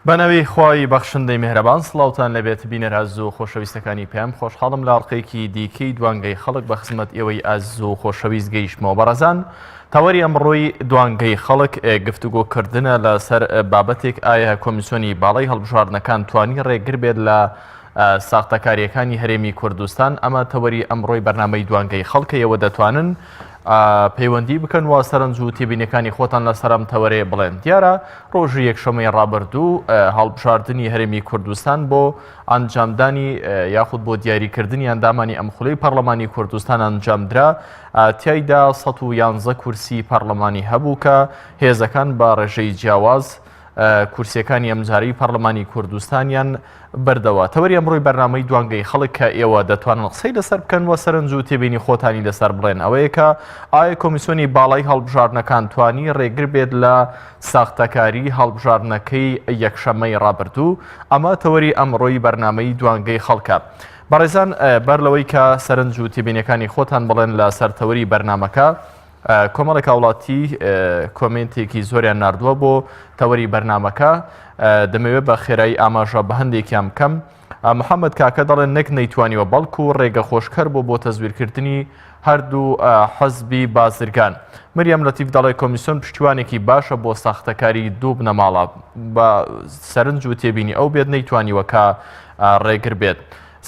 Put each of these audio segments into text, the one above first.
بەناوی خوای بەخشندەی میهرەبان سڵاوتان لێبێت بینەر ئازیز و خۆشەویستەکانی پەیام خۆشحاڵم لە ئەڵقەیەکی دیکەی دوانگەی خەڵک بە خزمەت ئێوەی ئازیز و خۆشەویست گەیشتمەوە بەڕێزان تەوەری ئەمڕۆی دوانگەی خەڵک گفتوگۆکردنە لەسەر بابەتێک ئایا کۆمیسیۆنی باڵای هەڵبژاردنەکان توانی ڕێگر بێت لە ساختەکارییەکانی هەرێمی کوردستان، ئەمە تەوەری ئەمڕۆی بەرنامەی دوانگەی خەڵکە، ئێوە دەتوانن پەیوەندی بکەن و سەرنج و تێبینیەکانی خۆتان لەسەر ئەم تەوەرەیە بڵێن. دیارە ڕۆژی یەکشەممەی ڕابردوو هەڵبژاردنی هەرێمی کوردستان بۆ ئەنجامدانی یاخود بۆ دیاریکردنی ئەندامانی ئەم خولەی پەرلەمانی کوردستان ئەنجامدرا، تیایدا 111 کورسی پەرلەمانی هەبوو کە هێزەکان بە ڕێژەی جیاواز کورسیەکانی ئەمجارەی پەرلەمانی کوردستانیان بردەوە. تەوەری ئەمڕۆی بەرنامەی دوانگەی خەڵک کە ئێوە دەتوانن قسەی لەسەر بکەن و سەرنج و تێبینی خۆتانی لەسەر بڵێن ئەوەیە کە ئایا کۆمیسیۆنی باڵای هەڵبژاردنەکان توانی ڕێگر بێت لە ساختەکاری هەڵبژاردنەکەی یەکشەممەی ڕابردوو؟ ئەمە تەوەری ئەمڕۆی بەرنامەی دوانگەی خەڵکە. بەڕێزان بەر لەوەی کە سەرنج و تێبینیەکانی خۆتان بڵێن لەسەر تەوەری بەرنامەکە، کۆمەڵێک هاوڵاتی کۆمێنتێکی زۆریان ناردووە بۆ تەوەری بەرنامەکە دەمەوێت بە خێرایی ئاماژە بە هەندێکیان بکەم محەممەد کاکە دەڵێن نەک نەیتوانیوە بەڵکو ڕێگە خۆشکەر بۆ بۆ تەزویرکردنی هەردوو حەزبی بازرگان مریەم لەتیف دەڵێ کۆمیسیۆن پشتیوانێکی باشە بۆ ساختەکاری دوو بنەماڵە بە سەرنج و تێبینی ئەو بێت نەیتوانیوە کە ڕێگر بێت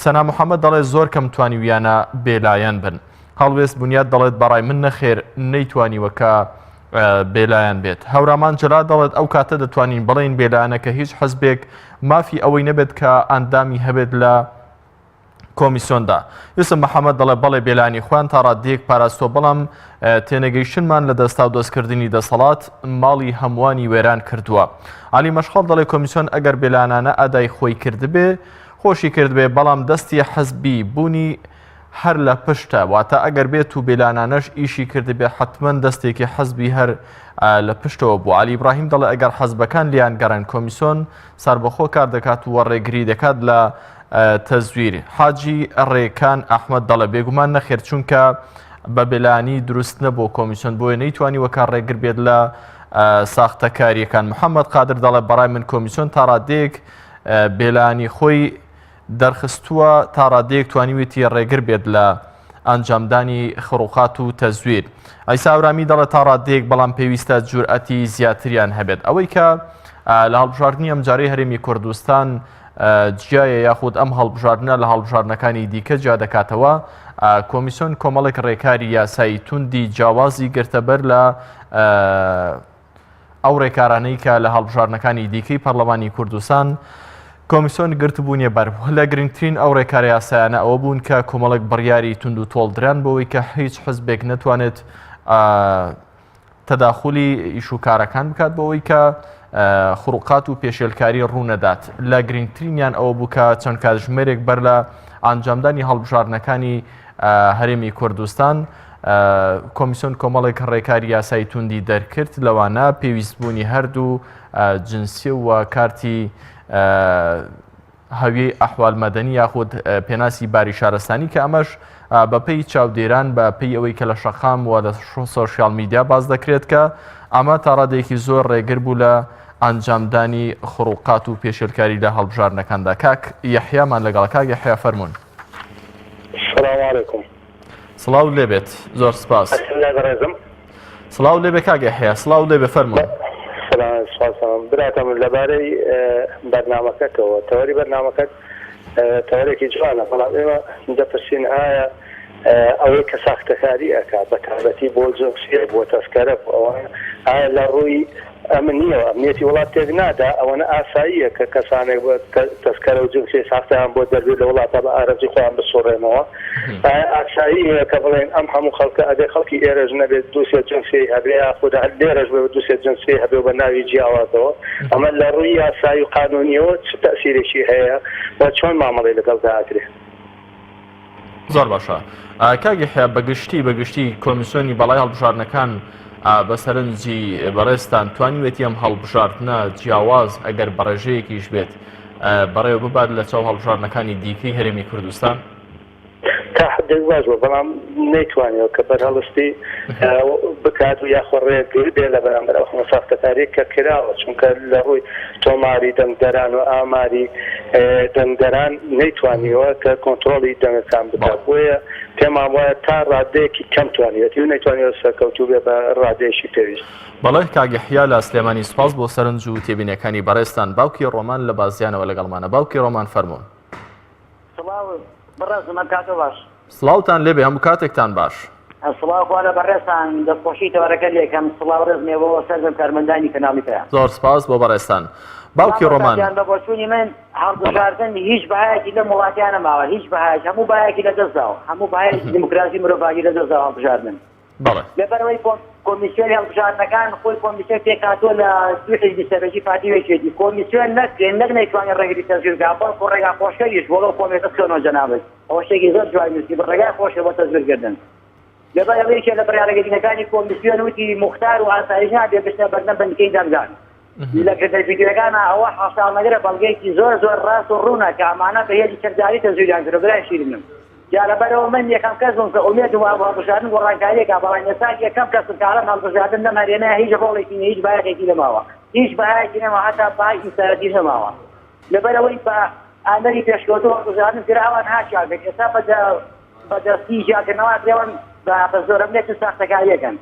سەنا محەممەد دەڵێ زۆر کەم توانیویانە بێلایەن بن. هەڵوێست بونیاد دەڵێت بەڕای من نەخێر نەیتوانیوە کە بێلایەن بێت. هەورامان جەلال دەڵێت ئەو کاتە دەتوانین بڵێین بێلایەنە کە هیچ حزبێک مافی ئەوەی نەبێت کە ئەندامی هەبێت لە کۆمیسیۆندا. یوسف محەممەد دەڵێ بەڵێ بێلایەنی خۆیان تا ڕاددەیەک پاراستووە بەڵام تێنەگەیشتنمان لە دەستاودەستکردنی دەسەڵات ماڵی هەمووانی وێران کردووە. عەلی مەشخەڵ دەڵێ کۆمیسیۆن ئەگەر بێلایەنانە ئەدای خۆی کردبێ خۆشی کردبێ بەڵام دەستی حزبی بوونی هەر لە پشتە، واتە ئەگەر بێت و بێلانانەش ئیشی کردبێ حەتمەن دەستێکی حزبی هەر لە پشتەوە بوو. عەلی ئیبراهیم دەڵێ ئەگەر حزبەکان لێیان گەڕێن کۆمیسۆن سەربەخۆ کار دەکات و ڕێگری دەکات لە تەزویر. حاجی ڕێکان ئەحمەد دەڵێ بێگومان نەخێر چونکە بە بێلانی دروست نەبوو کۆمیسیۆن بۆیە نەیتوانیوە کە ڕێگر بێت لە ساختەکاریەکان. محەممەد قادر دەڵێ بەڕای من کۆمیسیۆن تا ڕادەیەک بێلانی خۆی دەرخستووە تا ڕادەیەک توانیوێتی ڕێگر بێت لە ئەنجامدانی خڕوقات و تەزویر. عیسا ئەورامی دەڵێت تا ڕادەیەک بەڵام پێویستە جورئەتی زیاتریان هەبێت. ئەوەی کە لە هەڵبژاردنی ئەمجارەی هەرێمی کوردستان جیایە یاخود ئەم هەڵبژاردنە لە هەڵبژاردنەکانی دیکە جیا دەکاتەوە کۆمیسیۆن کۆمەڵێک ڕێکاری یاسایی توندی جیاوازی گرتەبەر لە ئەو ڕێکارانەی کە لە هەڵبژاردنەکانی دیکەی پەرلەمانی کوردستان کۆمیسیۆن گرتبوونیە بەر لە گرنگترین ئەو ڕێکارە یاسایانە ئەوە بوون کە کۆمەڵێک بڕیاری توند و تۆڵ دران بۆی کە هیچ حزبێک نەتوانێت تەداخلی ئیش و کارەکان بکات بۆ ئەوەی کە خروقات و پێشێلکاری ڕوونەدات لە گرنگترینیان ئەوە بوو کە چەند کاتژمێرێک بەر لە ئەنجامدانی هەڵبژاردنەکانی هەرێمی کوردستان کۆمیسیۆن کۆمەڵێک ڕێکاری یاسایی توندی دەرکرد لەوانە پێویستبوونی هەردوو جنسی و کارتی هەویەی ئەحوال مەدەنی یاخود پێناسی باری شارستانی کە ئەمەش بەپێی چاودێران بە پێی ئەوەی کە لە شەقام و لە سۆشیال میدیا باز دەکرێت کە ئەمە تاڕادێکی زۆر ڕێگر بوو لە ئەنجامدانی خڕوقات و پێشێلکاری لە هەڵبژاردنەکاندا کاک یەحیامان لەگەڵ کاک یەحیا فەرمونون سلام علیکم. سڵاو لێبێت زۆر سپاس. لای بەڕێزم. سڵاو لێبێ کاک یەحیا سڵاو لێبێ فەرموون. سلام سپاس براکەم لەبارەی بەرنامەکەتەوە تەوەری بەرنامەکەت تەوەرێکی جوانە بەڵام ئێمە دەپرسین ئایا ئەوەی کە ساختەکاری ئەکا بە تایبەتی بۆ جنسیە بۆ تەسکەرە بۆ ئەوانە ئایا لە ڕووی ئەمنیەوە ئەمنیەتی وڵات تێک نادا ئەوەنە ئاساییە کە کەسانێک تەسکەرە و جنسیەی ساختەیان بۆ دەربێت لە وڵاتا بە ئارەزوی خۆیان بسوڕێنەوە ئایا ئاساییە کە بڵێن ئەم هەموو خەڵکە ئەگەر خەڵکی ئێرەش نەبێت دوو سێ جنسیەی هەبێ یاخود هەر لێرەش بێ دوو سێ جنسیەی هەبێ و بە ناوی جیاوازەوە ئەمە لە ڕووی یاسایی و قانونیەوە چ تەئسیرێکی هەیە و چۆن مامەڵەی لەگەڵدا ئەکرێ؟ زۆر باشە کاک یەحیا بە گشتی بە گشتی کۆمیسیۆنی باڵای هەڵبژاردنەکان بە سەرنجی بەڕێزتان توانیوێتی ئەم هەڵبژاردنە جیاواز ئەگەر بە ڕێژەیەکیش بێت بەڕێوە ببات لە چاو هەڵبژاردنەکانی دیکەی هەرێمی کوردستان؟ تا حدێک باش بووە بەڵام نەیتوانیوە کە بەرهەڵستی بکات و یاخۆ ڕێگر بێ لە بەرامبەر ئەو هەموو ساختەکاریە کە کراوە چونکە لە ڕووی تۆماری دەنگدەران و ئاماری دەنگدەران نەیتوانیوە کە کۆنترۆڵی دەنگەکان بکات بۆیە پێمان وایە تا ڕادەیەکی کەم توانیوێتی و نەیتوانیوە سەرکەوتوو بێ بە ڕادەیەکی پێویست. بەڵێ کاک یەحیا لە سلێمانی سوپاس بۆ سەرنج و تێبینیەکانی بەڕێزتان. باوکی ڕۆمان لە بازیانەوە لەگەڵمانە. باوکی ڕۆمان فەرموون. سڵاو بەڕێزم ئەم کاتە باش. سڵاوتان لێبێ هەموو کاتێکتان باش. سڵاو خوا لە بەڕێزتان دەستخۆشی تەوەرەکە لێکەم سڵاو ڕێزم بۆ سەرجەم کارمەندانی کەناڵی پەیام. زۆر سپاس بۆ بەڕێزتان. باوکی ڕۆمان. مامۆستا گیان بە بۆچوونی من هەڵبژاردن هیچ بەهایەکی لەم وڵاتەیا نەماوە هیچ بەهایەک هەموو بەهایەکی لەدەست داوە هەموو بەهایەکی دیموکراسی مرۆڤایەتی لەدەست داوە هەڵبژاردن. بەڵێ. لەبەرئەوەی کۆمیسیۆنی هەڵبژاردنەکان خۆی کۆمیسیۆن پێکهاتووە لە دوو حیزبی سەرەکی پارتی و یەکێتی، کۆمیسیۆن نەک نەک نەیتوانی ڕێگری تەزویر بکات بەڵکو ڕێگا خۆشکەریش بووە ئەو کۆمیتە چۆنەوە جەنابت ئەوە شتێکی زۆر جوانی نووسی بە ڕێگای خۆشە بۆ تەزویرکردن. لەبەر ئەوەی یەکێ لە بڕیارە گرنگەکانی کۆمیسیۆن وتی موختار و ئاسایش نابێ بچنە بەردەم بنکەی دەنگدان. لە گرتە ڤیدیۆیەکانا ئەوە حاشاهەڵنەگرە بەڵگەیەکی زۆر زۆر ڕاست و ڕوونە کە ئەمانە بە هێزی چەکداری تەزویریان کردوە برای شیرینم جا لەبەرئەوە من یەکەم کەس بووم کە ئومێدم وابوو هەڵبژاردن گۆڕانکاریەکا بەڵام ئێستا یەکەم کەسم کە ئەڵێم هەڵبژاردن لەم هەرێمەیا هیچ ڕۆڵێکی نیە هیچ بایەخێکی نەماوە هیچ بەهایەکی نەماوە هەتا بەهای ئینسانەتیش نەماوە لەبەرئەوەی بە ئامێری پێشکەوتوو هەڵبژاردن کرا ئەوان هاکیان کرد ئێستا بە بە دەستی جیاکردنەوە ئەکرێ بە بە زۆرەملێ چ ساختەکاریەکەن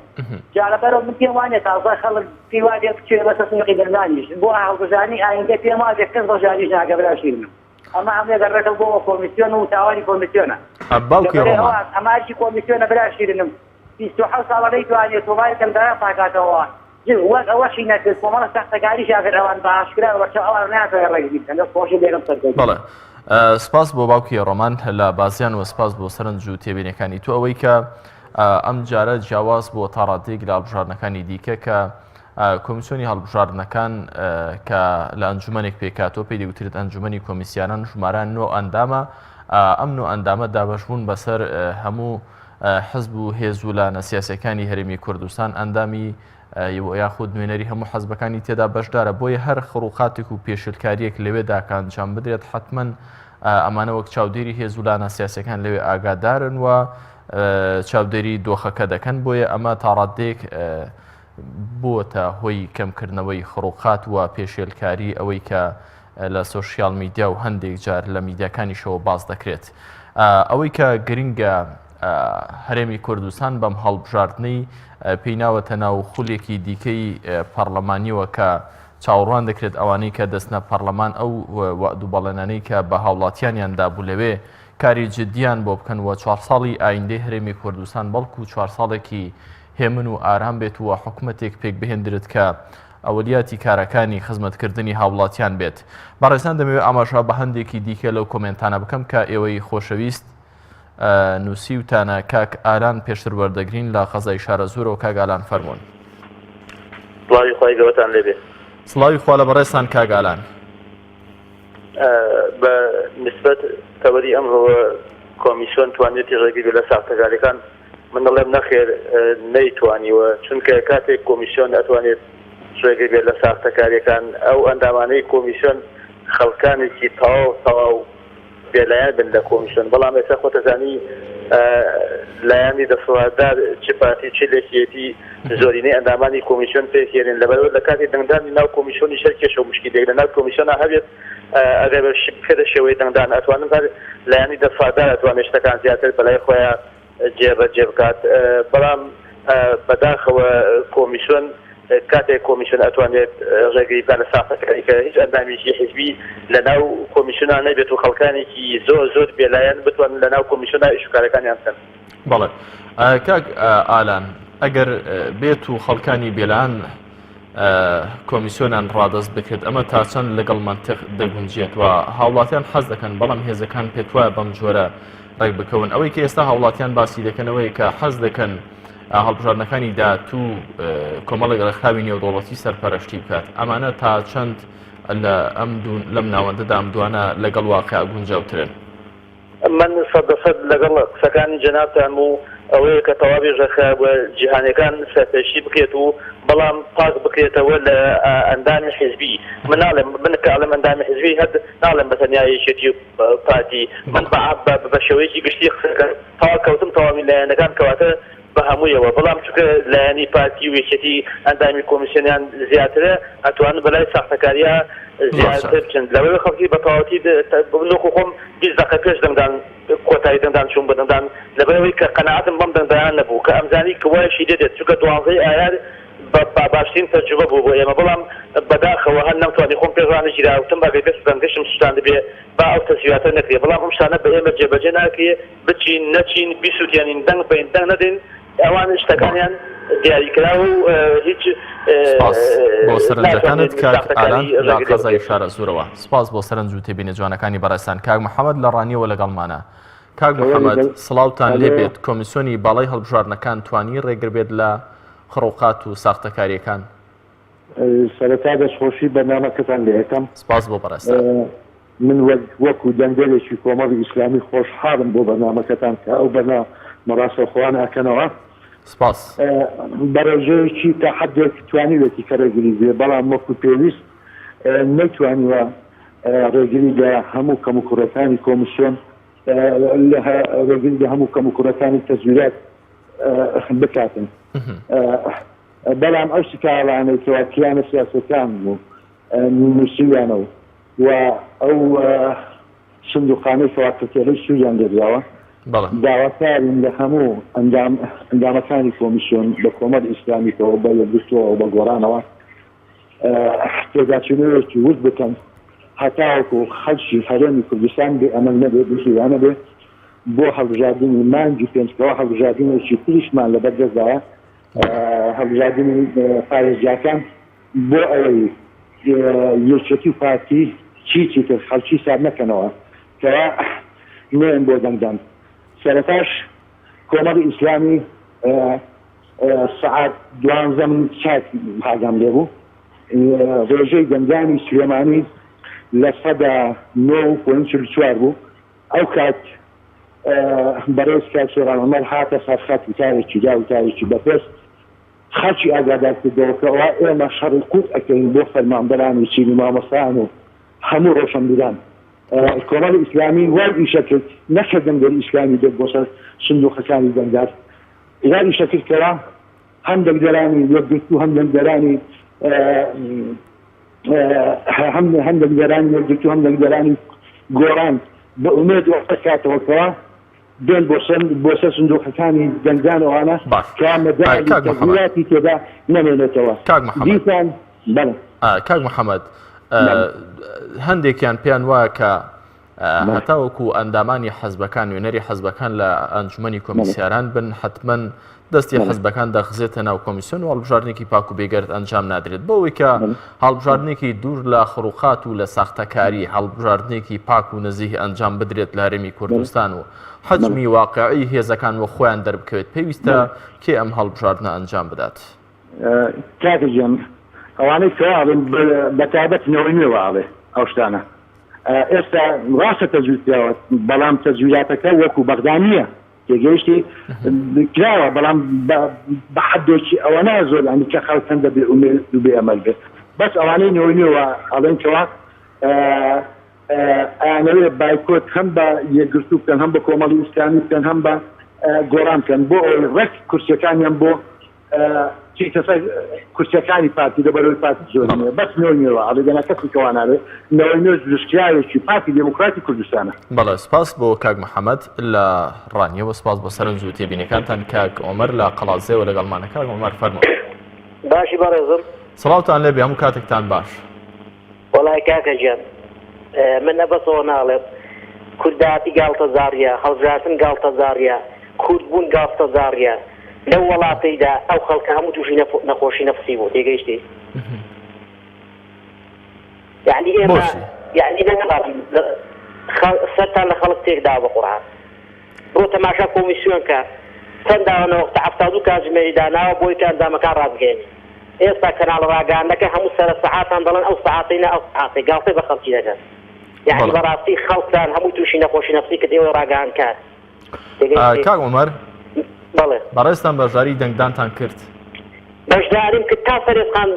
جا لەبەرەوە من پێم وانیە تازە خەڵک پێی وابێ بچێ بەسەر سندوقی دەنگدانیش بۆ هەڵبژاردنی ئایندە پێم وابێ کەس بەشداریش ناکە برا شیرینم ئەمە هەمووی دەگەڕێتەوە بۆ کۆمیسیۆن و تاوانی کۆمیسیۆنە باوکی لەبەرئ ڕۆمان. ئەوە ئەمە ئەرکی کۆمیسیۆنە برا شیرینم 27 ساڵە نەیتوانیە تۆماری دەنگدەران پاکاتەوە وەک ئەوەشی نەکرد کۆمەڵە ساختەکاریشیان کرد ئەوان بە ئاشکرا بەرچاو ئەوان ناتوانێت ڕێگری بکەن دەست خۆشی لێرەم سەرکەوتوو. بەڵێ سپاس بۆ باوکی ڕۆمان لە بازیان و سپاس بۆ سەرنج و تێبینەکانی تۆ ئەوەی کە ئەم جارە جیاواز بۆ تاڕادەیەک لە هەڵبژاردنەکانی دیکە کە کۆمیسیۆنی هەڵبژاردنەکان کە لە ئەنجومەنێک پێکاتەوە پێی دەگوترێت ئەنجومەنی کۆمیسیانان ژمارە نۆ ئەندامە ئەم نۆ ئەندامە دابەشبوون بەسەر هەموو حزب و هێز و لایەنە سیاسیەکانی هەرێمی کوردستان ئەندامی یاخود نوێنەری هەموو حەزبەکانی تێدا بەشدارە بۆیە هەر خڕوخاتێک و پێشلکاریەک لەوێدا کە ئەنجام بدرێت حتمما ئەمانە وەک چاودێری هێز و لایەنە سیاسەکان لەوێ ئاگادارن و چاودێری دۆخەکە دەکەن بۆیە ئەمە تاڕادێک بووەتە هۆی کەمکردنەوەی خڕوخات و پێشێلکاری ئەوەی کە لە سۆشیال میدیا و هەندێک جار لە میدیاکانیشەوە باس دەکرێت. ئەوەی کە گرنگە هەرێمی کوردستان بەم هەڵبژاردنەی پێی ناوەتە ناو خولێکی دیکەی پەرلەمانیەوە کە چاوەڕوان دەکرێت ئەوانەی کە دەستنە پەرلەمان ئەو وەعد و بەڵێنانەی کە بە هاوڵاتیانیان دابوو لەوێ کاری جدیان بۆ بکەن و چوار ساڵی ئایندەی هەرێمی کوردستان بەڵکو چوار ساڵێکی هێمن و ئارام بێت و حکومەتێک پێکبهێندرێت کە ئەولیاتی کارەکانی خزمەتکردنی هاوڵاتیان بێت. بەڕێزان دەمەوێت ئاماژە بە هەندێکی دیکە لەو کۆمێنتانە بکەم کە ئێوەی خۆشەویست نووسیوتانە کاک ئالان پێشتر وەردەگرین لە قەزای شارەزوورەوە کاک ئالان فەرموون. سڵاوی خوای گەورەتان لێبێ. سڵاوی خوا لە بەڕێزتان کاک ئالان. بە نسبەت تەوەری ئەمڕۆوە کۆمیسیۆن توانیەتی ڕێگری بێت لە ساختەکاریەکان من دەڵێم نەخێر نەیتوانیوە چونکە کاتێک کۆمیسیۆن ئەتوانێت ڕێگر بێت لە ساختەکاریەکان ئەو ئەندامانەی کۆمیسیۆن خەڵکانێکی تەواو تەواو بێلایەن بن لە کۆمیسیۆن بەڵام ئێستا خۆتەزانی لایەنی دەسەڵاتدار چ پارتی چ یەکێتی زۆرینەی ئەندامانی کۆمیسیۆن پێکهێنن لەبەرئەوە لە کاتی دەنگدانی ناو کۆمیسیۆنیش هەر کێشە و موشکیلەیەک لە ناو کۆمیسیۆنا هەبێت ئەگەر بکرێتە شێوەی دەنگدان ئەتوانن هەر لایەنی دەسەڵاتدار ئەتوانێت شتەکان زیاتر بەلای خۆیا جێبەجێ بکات بەڵام بەداخەوە کۆمیسیۆن کاتێک کۆمیسیۆن ئەتوانێت ڕێگری بکات لە ساختەکاری کە هیچ ئەندامێکی حیزبی لە ناو کۆمیسیۆنا نەبێت و خەڵکانێکی زۆر زۆر بێلایەن بتوانن لە ناو کۆمیسیۆنا ئیش و کارەکانیان بکەن. بەڵێ کاک ئالان ئەگەر بێت و خەڵکانی بێلایەن کۆمیسیۆنان ڕادەست بکرێت ئەمە تا چەند لەگەڵ مەنتق دەگونجێت و هاوڵاتیان حەز دەکەن بەڵام هێزەکان پێت وایە بەم جۆرە ڕێک بکەون ئەوەی کە ئێستا هاوڵاتیان باسی دەکەنەوەی کە حەز دەکەن هەڵبژاردنەکانی داهاتوو کۆمەڵێک ڕێکخراوی نێودەوڵەتی سەرپەرشتی بکات ئەمانە تا چەند لە ئەم لەم ناوەندەدا ئەم دوانە لەگەڵ واقع گونجاوترن من سەدەسەد لەگەڵ قسەکانی جەنابتانم و. ئەوەیە کە تەواوی ڕێکخراوە جیهانیەکان سەرپەرشتی بکرێت و بەڵام پاک بکرێتەوە لە ئەندامی حیزبی من ناڵێم من کە ئەڵێم ئەندامی حیزبی هەر ناڵێم بە تەنیا یەکێتی و پارتی من بە بە شێوەیەکی گشتی قسەکەم تەواو کەوتم تەواوی لایەنەکان کەواتە بە هەموویەوە بەڵام چونکە لایەنی پارتی و یەکێتی ئەندامی کۆمیسیۆنیان زیاترە ئەتوانن بەلای ساختەکاریە زیاتر بچن لەوەی خەڵکی بە تەواوەتی من وەکو خۆم 20 دەقە پێش دەنگدان کۆتایی دەنگدان چووم بە دەنگدان لەبەرئەوەی کە قەناعەتم بەم دەنگدانە نەبوو کە ئەمزانی کە وایشی لێ دێت چونکە دوانزەی ئایار بە باشترین تەجروبە بوو بۆ ئێمە بەڵام بەداخەوە هەر نەمتوانی خۆم پێ ڕانەگیرا وتم ئەگەر بێت دەنگەشم سوتاندبێ با ئەو تەزویراتە نەکرێ بەڵام ئەم شتانە بە ئێمە جێبەجێ ناکرێ بچین نەچین بیسوتێنین دەنگ بەین دەنگ نەدەین ئەوان شتەکانیان دیاریکراوە و هیچ سپاس بۆ سەرنجەکانت ناتوانێت کاک ئاران ساختەکاری لە ڕێگری لێ قەزای بکرێت. شارەزوورەوە سپاس بۆ سەرنج و تێبینە جوانەکانی بەڕێزتان کاک محەمەد لە ڕانیەوە لەگەڵمانە کاک محەمەد سڵاوتان لێ بێت کۆمیسیۆنی باڵای هەڵبژاردنەکان توانی ڕێگر بێت لە خڕوقات و ساختەکاریەکان؟ سەرەتا دەستخۆشی بەرنامەکەتان لێ ئەکەم. سپاس بۆ بەڕێزتان. من وەک وەکو دەنگدەرێکی کۆمەڵی ئیسلامی خۆشحاڵم بۆ بەرنامەکەتان کە ئەو بەرنامە ڕاستەوخۆانە ئەکەنەوە. سپاس. بە ڕێژەیەکی تا حەدێک توانیوێتی کە ڕێگری بێ بەڵام وەکو پێویست نەیتوانیوە ڕێگری لە هەموو کەموکوڕیەکانی کۆمیسیۆن ڕێگری لە هەموو کەموکوڕیەکانی تەزویرات بکاتن. بەڵام ئەو سکاڵانەی کەوا کیانە سیاسیەکان و نووسیویانە و و ئەو سندوقانەی کەوا کەتێلەی سووریان لێدراوە داواکارین لە هەموو ئەندام ئەندامەکانی کۆمیسیۆن بە کۆمەڵی ئیسلامیکەوە بە یەکگرتووەوە بە گۆڕانەوە پێداچوونەوەیەکی ورد بکەن هەتاوەکو خەڵکی هەرێمی کوردستان بێ ئەمەل نەبێ بێ هیوا نەبێ بۆ هەڵبژاردنی مانگی پێنج کەوا هەڵبژاردنێکی تریشمان لەبەر دەستدایە هەڵبژاردنی پارێزگاکان بۆ ئەوەی یەکێتی و پارتی چیی تر خەڵکی سارد نەکەنەوە کەوا نەیەن بۆ دەنگدان. سەرەتاش کۆمەڵی ئیسلامی سەعات دوانزە من چاک ئاگام لێ بوو ڕێژەی دەنگدانی سلێمانی 9.44% بوو. ئەو کات بەڕێز کاک سۆران عومەر هاتە سەر خەت وتارێکی دا، وتارێکی بەپێز، خەڵکی ئاگادار کردەوە کە ئەوا ئێمە شەڕی قوت ئەکەین بۆ فەرمانبەران و چین و مامۆستایان و هەموو ڕۆشەنبیران. کۆمەڵی ئیسلامی وای ئیشە کرد نەک هەر دەنگدەری ئیسلامی بێت بۆ سەر سندوقەکانی دەنگدار، وای ئیشە کرد کەوا هەم دەنگدەرانی یەکگرتوو هەم دەنگدەرانی هەم هەم دەنگدەرانی یەکگرتوو هەم دەنگدەرانی گۆڕان بە ئومێد وەکاتەوە کەوا بێن بۆ سەر بۆ سەر سندوقەکانی دەنگدان ئەوانە باش کە مەجالی کاک محەمەد تەزویراتی تێدا نەمێنێتەوە کاک محەمەد دیسان بەڵێ کاک محەمەد بەڵێ هەندێکیان پێیان وایە کە هەتاوەکو ئەندامانی حەزبەکان نوێنەری حەزبەکان لە ئەنجومەنی کۆمیسیاران بن حتمما دەستی حزبەکان دەخزێتە ناو کۆمیسیۆن و هەڵبژاردنێکی پاک و بێگەرد ئەنجام نادرێت بۆ ئەوەی کە هەڵبژاردنێکی دوور لە خڕوقات و لە ساختەکاری هەڵبژاردنێکی پاک و نەزیه ئەنجام بدرێت لە هەرێمی کوردستان و حەجمی واقعی هێزەکان وە خۆیان دەربکەوێت پێویستە کێ ئەم هەڵبژاردنە ئەنجام بدات؟ کاکە گیان ئەوانەی کەوا ئەڵێن بەتایبەت نەوەی نوێ وا ئەڵێ ئەو شتانە ئێستا ڕاستە تەزویر کراوە بەڵام تەزویراتەکە وەکو بەغدا نییە تێگەیشتی کراوە بەڵام بە حدێکی ئەوە زۆر ئەنی کە خەڵک هەندە بێ ئومێد و بێ ئەمەل بێ بەس ئەوانەی نەوەی نوێوە ئەڵێن کەوا ئەیانەوێ بایکۆت هەم بە یەکگرتوو بکەن هەم بە کۆمەڵی ئیسلامی بکەن هەم بە گۆڕان بکەن بۆ ئەوەی ڕێک کورسیەکانیان بۆ چیتە سەر کورسیەکانی پارتی لەبەرەوەی پارتی زۆری نیە بەس نەوەی نوێوە ئەڵێ دەنا کەسی کەوا نابێ نەوەی نوێ دروستکراوێکی پارتی دێموکراتی کوردستانە. بەڵێ سپاس بۆ کاک محەمەد لە ڕانیەوە سپاس بۆ سەرنج و تێبینیەکانتان کاک عومەر لە قەڵادزێوە لەگەڵمانە کاک عومەر فەرموو. باشی بەڕێزم. سڵاوتان لێبێ هەموو کاتێکتان باش. وەڵای کاکە گیان من ئەبەسەوە ناڵێم کوردایەتی گاڵتەجاڕیە هەڵبژاردن گاڵتەجاڕیە کورد بوون گاڵتەجاڕیە لەو وەڵاتەیدا ئەو خەڵکە هەموو تووشی نەخۆشی نەفسی بوو تێگەیشتی یعنی ئێمە بۆچی؟ یعنی نازانم سەرتان لە خەڵک تێکداوە بە قورعان بڕۆ تەماشا کۆمیسیۆن کە چەند داوە نەوەختە 72 کاتژمێری داناوە بۆی کە ئەندامەکان ڕابگەیەنی ئێستا کەناڵە ڕاگەیاندنەکە هەموو سەرە سەعاتان دەڵێن ئەو سەعاتەی نا ئەو سەعاتەی گاڵتەی بە خەڵکی دەکەن یەعنی بەڵێ. بەڕاستی خەڵکتان هەمووی تووشی نەخۆشی نەفسی کرد ئێوەی ڕاگەیاندکار تێگەیشتی؟ کاک عومەر. بەڵێ. بەڕێزتان بەشداری دەنگدانتان کرد؟ بەشداریم کرد تا سەر ئێسقان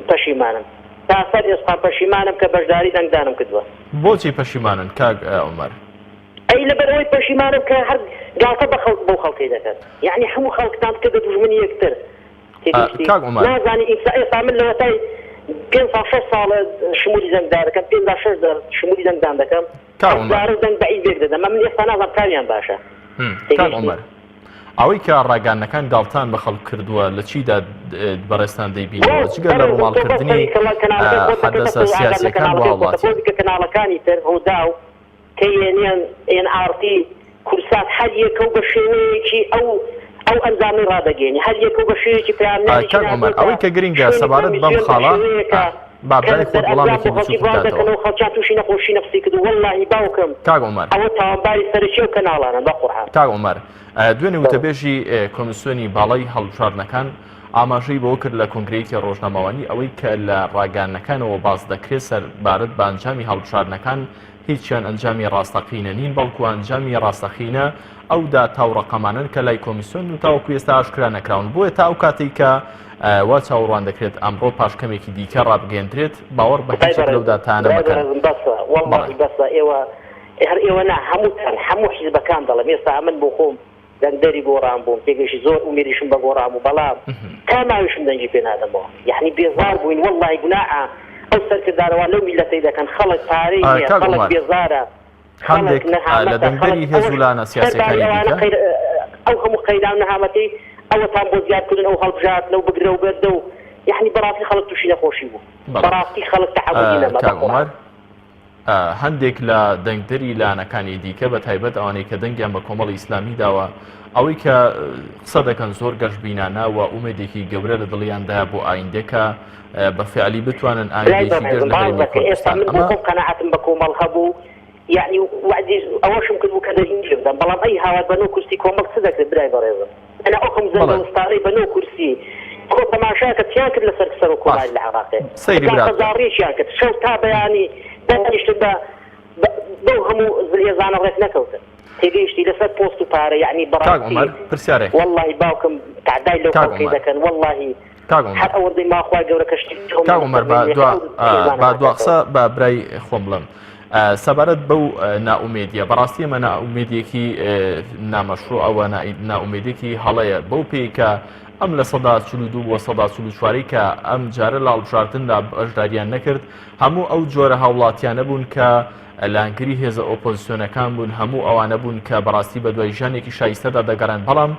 پەشیمانم. تا سەر ئێسقان پەشیمانم کە بەشداری دەنگدانم کردووە. بۆچی پەشیمانن کاک عومەر؟ ئەی لەبەر ئەوەی پەشیمانم کە هەر گاڵتە بە خەڵک بەو خەڵکەی دەکەن. یەعنی هەموو خەڵکتان کردە دوژمنی یەکتر. تێگەیشتی؟ کاک عومەر. نازانی ئیستا ئێستا من لەوەتای پێنج ساڵ شەش ساڵە شمولی دەنگدان دەکەم پێنج جار شەش جار شمولی دەنگدان دەکەم. کاک عومەر. هەزارە دەنگ بە حیزبێک دەدەم ئەمن ئێستا نازانم کامیان باشە. کاک تێگەیشتی؟ عومەر ئەوەی کە ڕاگەیاندنەکان گاڵتان بە خەڵک کردووە لە چیدا بەڕێزتان دەیبینەوە جگە لە ڕووماڵکردنی حەدەسە سیاسیەکان بۆ هاوڵاتیان؟ کەناڵەکانی تر ڕووداو کەی ئێن ئاڕ تی کورسات هەر یەکە و بە شێوەیەکی ئەو ئەو ئەنجامەی ڕادەگەیەنی هەر یەکە و بە شێوەیەکی پەیامنێریکی کاک عومەر ناردووەتە ئەوەی کە گرنگە شوێنی سەبارەت بەم کۆمیسیۆن بە خاڵە شێوەیەکە با کە برای خۆت دەرئەنجام وەڵامێکی بۆ خەڵکی بچووک بڵاو بداتەوە. دەکەنەوە خەڵکیان تووشی نەخۆشی نەفسی کردووە وەڵاهی باوکم کاک عومەر. ئەوە تاوانباری سەرەکی ئەو کەناڵانەن بە قورعان. کاک عومەر دوێنێ بەڵێ. وتەبێژی کۆمیسیۆنی باڵای هەڵبژاردنەکان ئاماژەی بەوە کرد لە کۆنگرەیەکی ڕۆژنامەوانی ئەوەی کە لە ڕاگەیاندنەکانەوە باس دەکرێت سەربارەت بە ئەنجامی هەڵبژاردنەکان هیچیان ئەنجامی ڕاستەقینە نین بەڵکو ئەنجامی ڕاستەقینە ئەو داتا و ڕەقەمانەن کە لای کۆمیسیۆن و تاوەکو ئێستا ئاشکرا نەکراون بۆیە تا ئەو کاتێک کە وا چاوەڕوان دەکرێت ئەمڕۆ پاش کەمێکی دیکە ڕابگەندرێت باوەڕ بە هیچ لەو داتانە مەکەن. بەڵێ بەسە ئێوە هەر ئێوە نا هەمووتان هەموو حیزبەکان دەڵێم ئێستا ئەمن بۆ خۆم دەنگدەری گۆڕان بووم تێگەیشتی زۆر ئومێدیشم بە گۆڕان بوو بەڵام تا ماویشم دەنگی پێ نادەمەوە یەعنی بێزار بووین وەڵڵاهی گوناحە ئەو سەرکردانە وا لەو میللەتەی دەکەن خەڵک پارەی نییە کاک خەڵک عومەر بێزارە خەڵک هەندێک لە نەهامەتە خەڵک دەنگدەری هێز ئەوەش و لایەنە سەرباری سیاسیەکانی ئەوانە دیکە قەیر ئەو هەموو قەیران و نەهامەتەی ئەوەتان بۆ زیاد کردن ئەو هەڵبژاردنە و بگرە و بەردە و یەعنی بەڕاستی خەڵک تووشی نەخۆشی بوو بەڵێ بەڕاستی خەڵک تەحەمولی نەما بە کاک قورعان. عومەر هەندێک لە دەنگدەری لایەنەکانی دیکە بە تایبەت ئەوانەی کە دەنگیان بە کۆمەڵی ئیسلامی داوە ئەوەی کە قسە دەکەن زۆر گەشبینانە و ئومێدێکی گەورە لە دڵیاندایە بۆ ئایندە کە بە فعلی بتوانن برای ئایندەیەکی گەش بەڕێزم لە باس هەرێمی دەکەی ئێستا کوردستان من بۆ ئەمە خۆم قەناعەتم بە کۆمەڵ هەبوو یەعنی وەعدی ئەوەشم کرد بوو کە دەنگی بدەم بەڵام ئەی هاوار بە نۆ کورسی کۆمەڵ چ دەکرێت برای بەڕێزم ئەنا ئەو هەموو بەڵێ زەنگەوستانەی بە نۆ کورسی خۆ تەماشاکە چیان کرد لەسەر سەرۆک باش کۆماری لە عێراقێ سەیری برات بکە. گاڵتەجاڕیەکیان کرد شەو تا بەیانی دانیشتن بە بەو هەموو زلهێزانە ڕێک نەکەوتن تێگەیشتی لەسەر پۆست و پارە یەعنی کاک بەڕاستی عومەر پرسیارێک وەڵڵاهی باوکم تەعدای لەو کاک خەڵکەی عومەر دەکەن وەڵڵاهی کاک هەر عومەر ئەوەندەی ما خوای گەورە کە شتێکی کاک خۆمان عومەر لەسەر با نەمێنێ دوا ئەو هێزانە با دوا ناکاتەوە. قسە بە برای خۆم بڵێم سەبارەت بەو نائومێدیە بەڕاستی ئەمە نائومێدیەکی نامەشروعە و نائومێدێکی هەڵەیە بەو پێی کە ئەم 42% بۆ 44% کە ئەم جارە لە هەڵبژاردندا بەشداریان نەکرد هەموو ئەو جۆرە هاوڵاتیانە بوون کە لایەنگری هێزە ئۆپۆزیسیۆنەکان بوون هەموو ئەوانە بوون کە بەڕاستی بە دوای ژیانێکی شایستەدا دەگەڕان بەڵام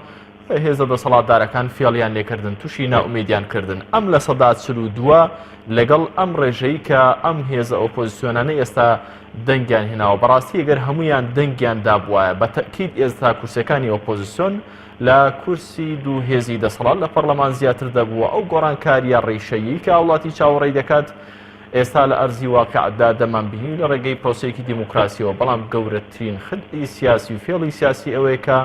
هێزە دەسەڵاتدارەکان فێڵیان لێکردن، توشی نائومێدیان کردن. ئەم 42% لەگەڵ ئەم ڕێژەی کە ئەم هێزە ئۆپۆزیسیۆنانە ئێستا دەنگیان هێناوە، بەڕاستی ئەگەر هەموویان دەنگیان دابوایە بە تەئکید ئێستا کورسیەکانی ئۆپۆزیسیۆن لە کورسی دوو هێزی دەسەڵات لە پەڕلەمان زیاتر دەبوو. ئەو گۆڕانکارییە ڕیشەییەی کە هاوڵاتی چاوەڕێی دەکات ئێستا لە ئەرزی واقیعدا دەمانبینی لە ڕێگەی پرۆسەیەکی دیموکراسیەوە، بەڵام گەورەترین خدعی سیاسی و فێڵی سیاسی ئەوەیە کە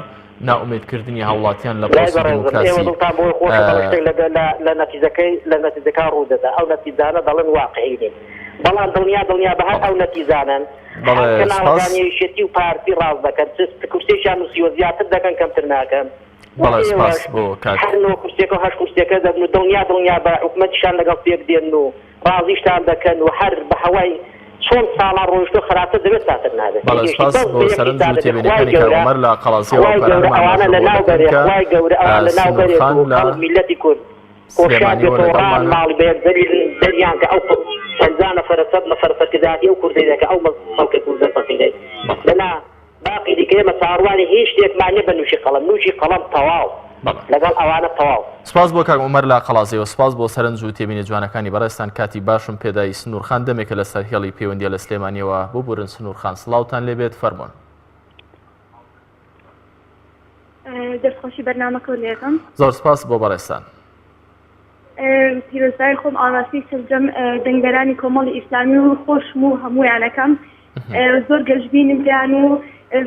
نائومێدکردنی هاوڵاتیان لە برای پرۆسەی بەڕێزم ئێوە دیموکراسی. دڵتان بۆی خۆشە بەڵێ شتێک لە لە لە نەتیجەکەی لە نەتیجەکان ڕوو دەدا ئەو نەتیجانە دەڵێن واقعی نین بەڵام دڵنیا دڵنیا بە هەر بەڵێ ئەو نەتیجانەن هەر بەڵێ سپاس. کەناڵەکانی یەکێتی و پارتی ڕاست دەکەن چ کورسیەکیان نووسیوە زیاتر دەکەن کەمتر ناکەن و بەڵێ سپاس ئێوەش بۆ کاک. هەر نۆ کورسیەکە و هەشت کورسیەکە دەبن و دڵنیا دڵنیا بە حکومەتیشان لەگەڵ پێک دێن و ڕازیشتان دەکەن و هەر بە هەوای چۆن ساڵان ڕۆیشتوە خراپتر دەبێت چاتر نابێت بەڵێ تێگەیشتی سپاس بەس بۆ بە یەک سەرنج حیساب و دەبێت خوای تێبینیەکانی کاک گەورە عومەر لە قەڵازیەوە خوای گەورە هاوکارانم ئەوانە ئاماژە لە بەوە ناو دەکەن بەرێ کە خوای گەورە ئەوان لە ناو سنوور بەرێت خان و لە خەڵک میللەتی کورد هۆشیار سلێمانیەوە بێتەوە ڕان لەگەڵمانە. ماڵی بە یەک زەلیل دەریان کە ئەو 50 نەفەرە سەد نەفەرە سەرکردایەتی ئەو کوردەی دەکا ئەو خەڵکە کوردە فەقیرەی بەڵێ. دەنا باقی دیکە ئێمە چاوەڕوانی هیچ شتێکمان نیە بە نوکی قەڵەم نوکی قەڵەم تەواو بەڵێ. لەگەڵ ئەوانە تەواو. سپاس بۆ کاک عومەر لە قەڵازێوە سپاس بۆ سەرنج و تێبینیە جوانەکانی بەڕێزتان کاتی باشم پێدای سنور خان دەمێکە لەسەر هێڵی پەیوەندیە لە سلێمانیەوە ببورن سنور خان سڵاوتان لێبێت فەرموون. دەستخۆشی بەرنامەکەو لێکەم. زۆر سپاس بۆ بەڕێزتان. پیرۆزبای خۆم ئاڕاستەی سەرجەم دەنگدەرانی کۆمەڵی ئیسلامی و خۆشم و هەموویان ئەکەم زۆر گەشبینم پێیان و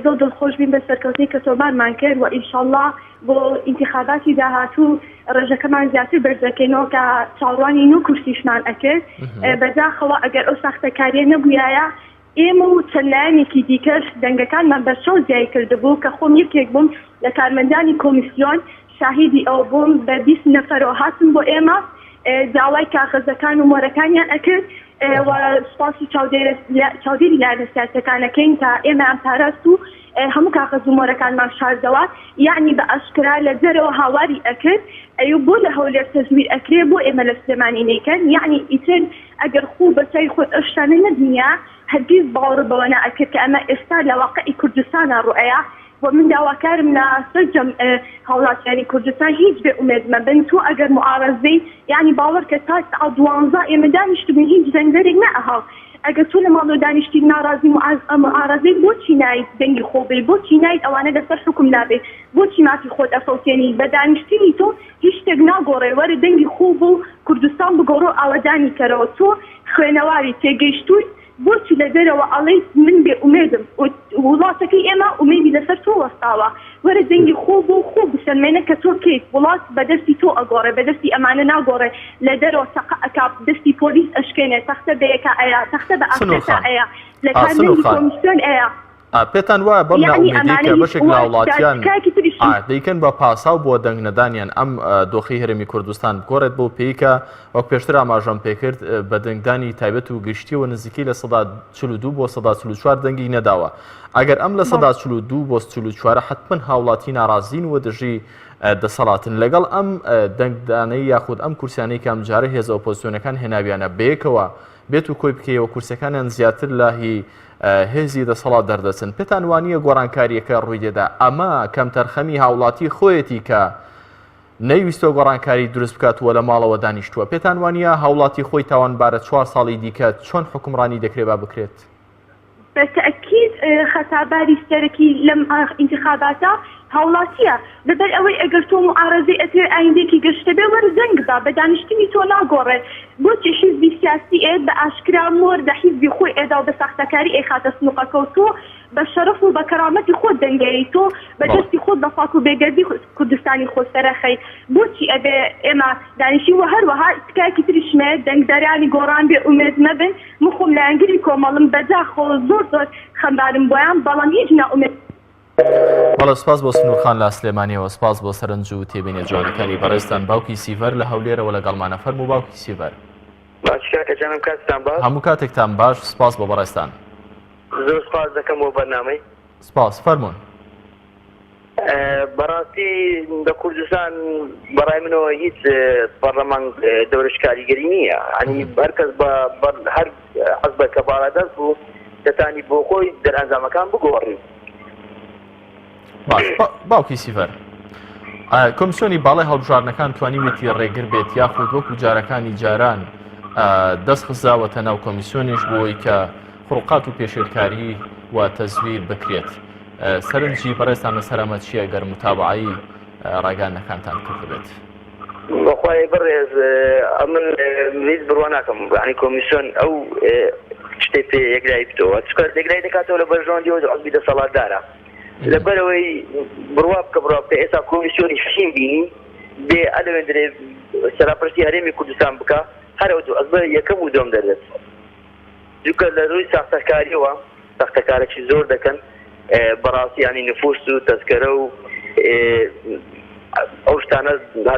زۆر دڵخۆش بین بە سەرکەوتنی کە تۆمارمان کرد و ئینشاڵڵا بۆ ئینتیخاباتی داهاتوو ڕێژەکەمان زیاتر بەرز دەکەینەوە کە چاوەڕوانی نۆ کورسیشمان ئەکرد بەداخەوە ئەگەر ئەو ساختەکاریە نەبوویایە. ئێمە و چەند لایەنێکی دیکەش دەنگەکانمان بەرچاو زیای کردبوو کە خۆم یەکێک بووم لە کارمەندانی کۆمیسیۆن شاهیدی ئەوە بووم بە 20 نەفەرەوە هاتن بۆ ئێمە داوای کاغەزەکان و مۆرەکانیان ئەکرد و سوپاسی چاودێری لایەنە سیاسیەکان ئەکەین کە ئێمەیان پاراست و هەموو کاغەز و مۆرەکانمان شاردەوە یەعنی بە ئاشکرا لە دەرەوە هاواری ئەکرد ئەی بۆ لە هەولێر تەزویر ئەکرێ بۆ ئێمە لە سلێمانی نەیکەن یەعنی ئیتر ئەگەر خۆو بە چاوی خۆت ئەو شتانە نەبینیا هەرگیز باوەڕت بەوە نائەکرد کە ئەمە ئێستا لە واقعی کوردستانا ڕوئەیا وە من داواکارم لە سەرجەم هاوڵاتیانی کوردستان هیچ بێ ئومێد مەبن تۆ ئەگەر معارەزەی یانی باوەڕکە تا سەعات دوانزە ئێمە دانیشتبوین هیچ دەنگدەرێک نەئەهاو ئەگەر تۆ لە ماڵەوە دانیشتی ناڕازی معارەزەی بۆچی نایت دەنگی خۆ بەی بۆچی نایت ئەوانە لەسەر حوکم لابەی بۆچی مافی خۆت ئەفەوتێنی بە دانیشتنی تۆ هیچ شتێک ناگۆڕێ وەرە دەنگی خۆ بۆ کوردستان بگۆڕۆ ئاوەدانی کەرەوە تۆ خوێنەواری تێگەیشتووی بۆچی لە دەرەوە ئەڵێیت من بێ ئومێدم ووڵاتەکەی ئێمە ئومێدی لەسەر تۆ وەستاوە وەرە دەنگی خۆ بۆ خۆ بسەلمێنە کە تۆ کێیت ووڵات بە دەستی تۆ ئەگۆڕێ بە دەستی ئەمانە ناگۆڕێ لە دەرەوە تەقە ئەکا دەستی پۆلیس ئەشکێنێ تەختە بە یەکا ئەیا تەختە بە سنور ئافرەتا خان ئەیا لە ئا سنور کارمەندی خان کۆمیسیۆن ئەیا ئا پێتان وایە بەم یەعنی نائومێدیەی ئەمانە کە هیچ بەشێک لە وە هاوڵاتیان تکایەکی تریشم ئا دەیکەن بە پاساو بۆ دەنگ نەدانیان ئەم دۆخەی هەرێمی کوردستان بگۆڕێت بەو پێی کە وەک پێشتر ئاماژەم پێکرد بە دەنگدانی تایبەت و گشتیەوە نزیکەی 42% بۆ 44% دەنگی نەداوە ئەگەر ئەم 42% بۆ 44 حتمما هاوڵاتی ناڕازین و دژی دەسەڵاتن لەگەڵ ئەم دەنگدانەی یاخود ئەم کورسیانەی کە ئەمجارە هێزە ئۆپۆزسیۆنەکان هێناویانە بەیەکەوە بێت و کۆی بکەیەوە کورسەکانیان زیاتر لە هی هێزی دەسەڵات دەردەچن پێتان وانییە گۆڕانکارییەکە ڕووی دێدا ئەمە کەمتەرخەمی هاوڵاتی خۆیەتی کە نەیویستوە گۆڕانکاری دروست بکات و لە ماڵەوە دانیشتووە پێتان وانییە هاوڵاتی خۆی تاوانبارە چوار ساڵی دیکە چۆن حوکمڕانی دەکرێ با بکرێت؟ بە تەئکید خەتاباری سەرەکی لەم ئینتخاباتە هاوڵاتیە لەبەر ئەوەی ئەگەر تۆ موعارەزەی ئەتەوێ ئایندەیەکی گەشتە بێ وەرە دەنگ بە بە دانیشتنی تۆ ناگۆڕێ بۆچی حیزبی سیاسی ئێت بە ئاشکرا مۆر لە حیزبی خۆی ئێدا و بە ساختەکاری ئەیخاتە سنوقەکە و تۆ بە شەرەف و بە کەرامەتی خۆت دەنگەیەی تۆ بە دەستی خۆت بە پاک و بێگەردی کوردستانی خۆت سەرەخەی بۆچی ئەبێ ئێمە دانیشین وە هەروەها تکایەکی تریشم هەیە دەنگدەرانی گۆڕان بێ ئومێد مەبن من خۆم لایەنگری کۆمەڵم بەداخەوە زۆر زۆر خەمبارم بۆیان بەڵام هیچ نائومێد بەڵێ سپاس بۆ سنوور خان لە سلێمانیەوە سپاس بۆ سەرنج و تێبینیە جوانەکانی بەڕێزتان باوکی سیڤەر لە هەولێرەوە لەگەڵمانە فەرموو باوکی سیڤەر. باش کاکە جانم کاتتان باش. هەموو کاتێکتان باش سپاس بۆ بەڕێزتان. زۆر سپاس دەکەم بۆ بەرنامەی. سپاس فەرموون. بەڕاستی لە کوردستان بەڕای منەوە هیچ پەڕلەمان دەورش کاریگەری نییە ئەنی هەر کەس بە هەر حزبە کە باڵادەست بوو دەتانی بۆ خۆی دەرئەنجامەکان بگۆڕی. باش باوکی سیڤەر کۆمسیۆنی باڵای هەڵبژاردنەکان توانیوێتی ڕێگر بێت یاخود وەکو جارەکانی جاران دەست خزاوەتە ناو کۆمیسیۆنیش بۆی کە خڕقات و پێشێلکاری و تەزویر بکرێت سەرنجی بەڕێزتان لەسەر ئەمە چییە گەر متابعەی ڕاگەیاندنەکانتان کردبێت؟ بەخوای بەڕێز ئەمن هیچ بڕوا ناکەم یانی کۆمیسیۆن ئەو شتەی پێ یەکلایی بتەوە چونکە یەکلایی دەکاتەوە لە بەرژەوەندی ئەو حزبی دەسەڵاتدارە لەبەرەوەی بڕوا بکە بڕوا بکە ئێستا کۆمیسیۆنی حیم بینی بێ ئەلەوێندرێ سەراپرستی هەرێمی کوردستان بکە هەر ئەو دوو حزبە یەکەم و دووەم دەردەچن. چونکە لە رووی ساختەکاریەوە ساختەکارەکی زۆر دەکەن بەڕاستی ینی نفوس و تەزکەرە و ئەو شتانە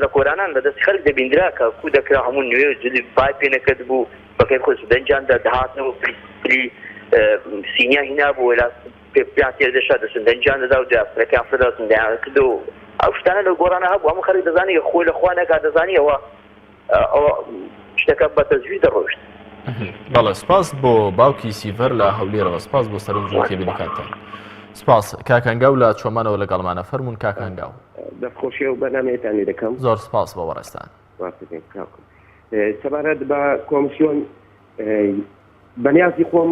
لە کۆرانان لە دەستی خەرک دەبیندرا کە کو دەکرا هەموو نوێ و جلی پای پێ نەکرد بوو بەکەی خۆش دەنجان دەهاتن و پلی سینیا هینا بوو لە پێیان تێر دەشا دەچن دەنجان دەدا و دوافرەکان فرەدەچن دەیان کرد و ئەو شتانە لە گۆڕانە هەبوو هەموو خەرک دەزانی خۆی لە خوا نەکات دەزانی ئەوە ئەوە شتەکە بە تەزویر دەڕۆشت. بەڵێ سپاس بۆ باوکی سیڤەر لە هەولێرەوە سپاس بۆ سەرنج و تێبینەکانتان سپاس کاک هەنگاو لە چۆمانەوە لەگەڵمانە فەرمونون کاک هەنگاو. دەستخۆشی ئەو بەرنامەیەتان لێ دەکەم. زۆر سپاس بۆ بەڕێزتان. سەبارەت بە کۆمسیۆن بەنیازی خۆم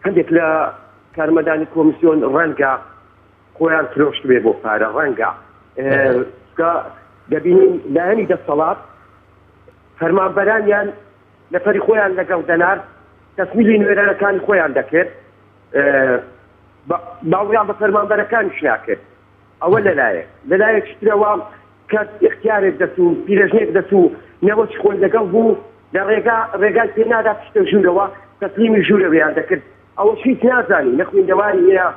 هەندێک لە کارمەندانی کۆمسیۆن ڕەنگە خۆیان فرۆشتبێ بۆ پارە ڕەنگە چونکە دەبینین لایەنی دەسەڵات فەرمانبەرانیان لەفەری خۆیان لەگەڵ دەنارد تەسمیلی نوێنەرەکانی خۆیان دەکرد باوەڕیان بە فەرمانبەرەکانیش ناکرد ئەوە لەلایەک لەلایەکی ترەوە کە ئیختیارێک دەچوو پیرەژنێک دەچوو نەوەکی خۆی لەگەڵ بوو لە ڕێگا ڕێگای پێ نادا پشتە ژوورەوە تەسلیمی ژوورەوەیان دەکرد. ئەوەش هیچ نازانی، نە خویندەواری هەیە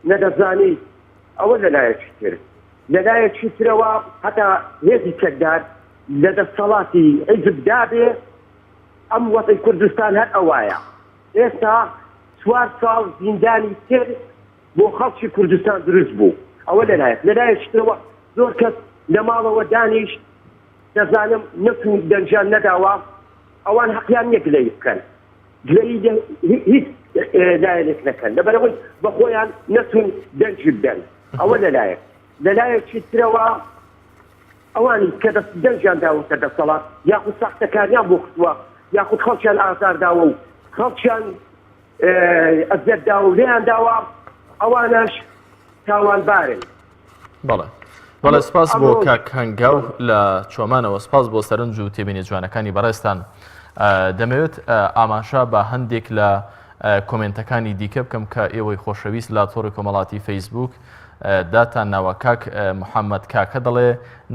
نە دەزانی، ئەوە لە لایەکی تر. لە لایەکی ترەوە هەتا هێزی چەکدار لە دەستەڵاتی حیزب دابێ ئەم وەزعی کوردستان هەر ئەوایە. ئێستا چوار ساڵ زیندانی تر بۆ خەڵکی کوردستان دروست بوو. ئەوە لە لایەک. لە لایەکی ترەوە زۆر کەس لە ماڵەوە دانیشت دەزانم نەچوون دەنگیان نەداوە، ئەوان هەقیان نییە گلەیی بکەن. گلەیی لە هیچ لایەنێک نەکەن لەبەرئەوەی بە خۆیان نەچوون دەنگی بدەن. ئەوە لە لایەک. لە لایەکی ترەوە ئەوانی کە دەنگیان داوەتە دەسەڵات یاخود ساختەکاریان بۆ خستووە یاخود خەڵکیان ئازار داوە و خەڵکیان ئەزیەت داوە و لێیان داوە ئەوانەش تاوانبارن. بەڵێ بەڵێ سپاس بۆ کاک هەنگاو لە چۆمانەوە سپاس بۆ سەرنج و تێبینی جوانەکانی بەڕێزتان دەمەوێت ئاماژە بە هەندێک لە کۆمێنتەکانی دیکە بکەم کە ئێوەی خۆشەویست لە تۆڕی کۆمەڵاتی فەیسبوک داتان ناوە کاک محەممەد کاکە دەڵێ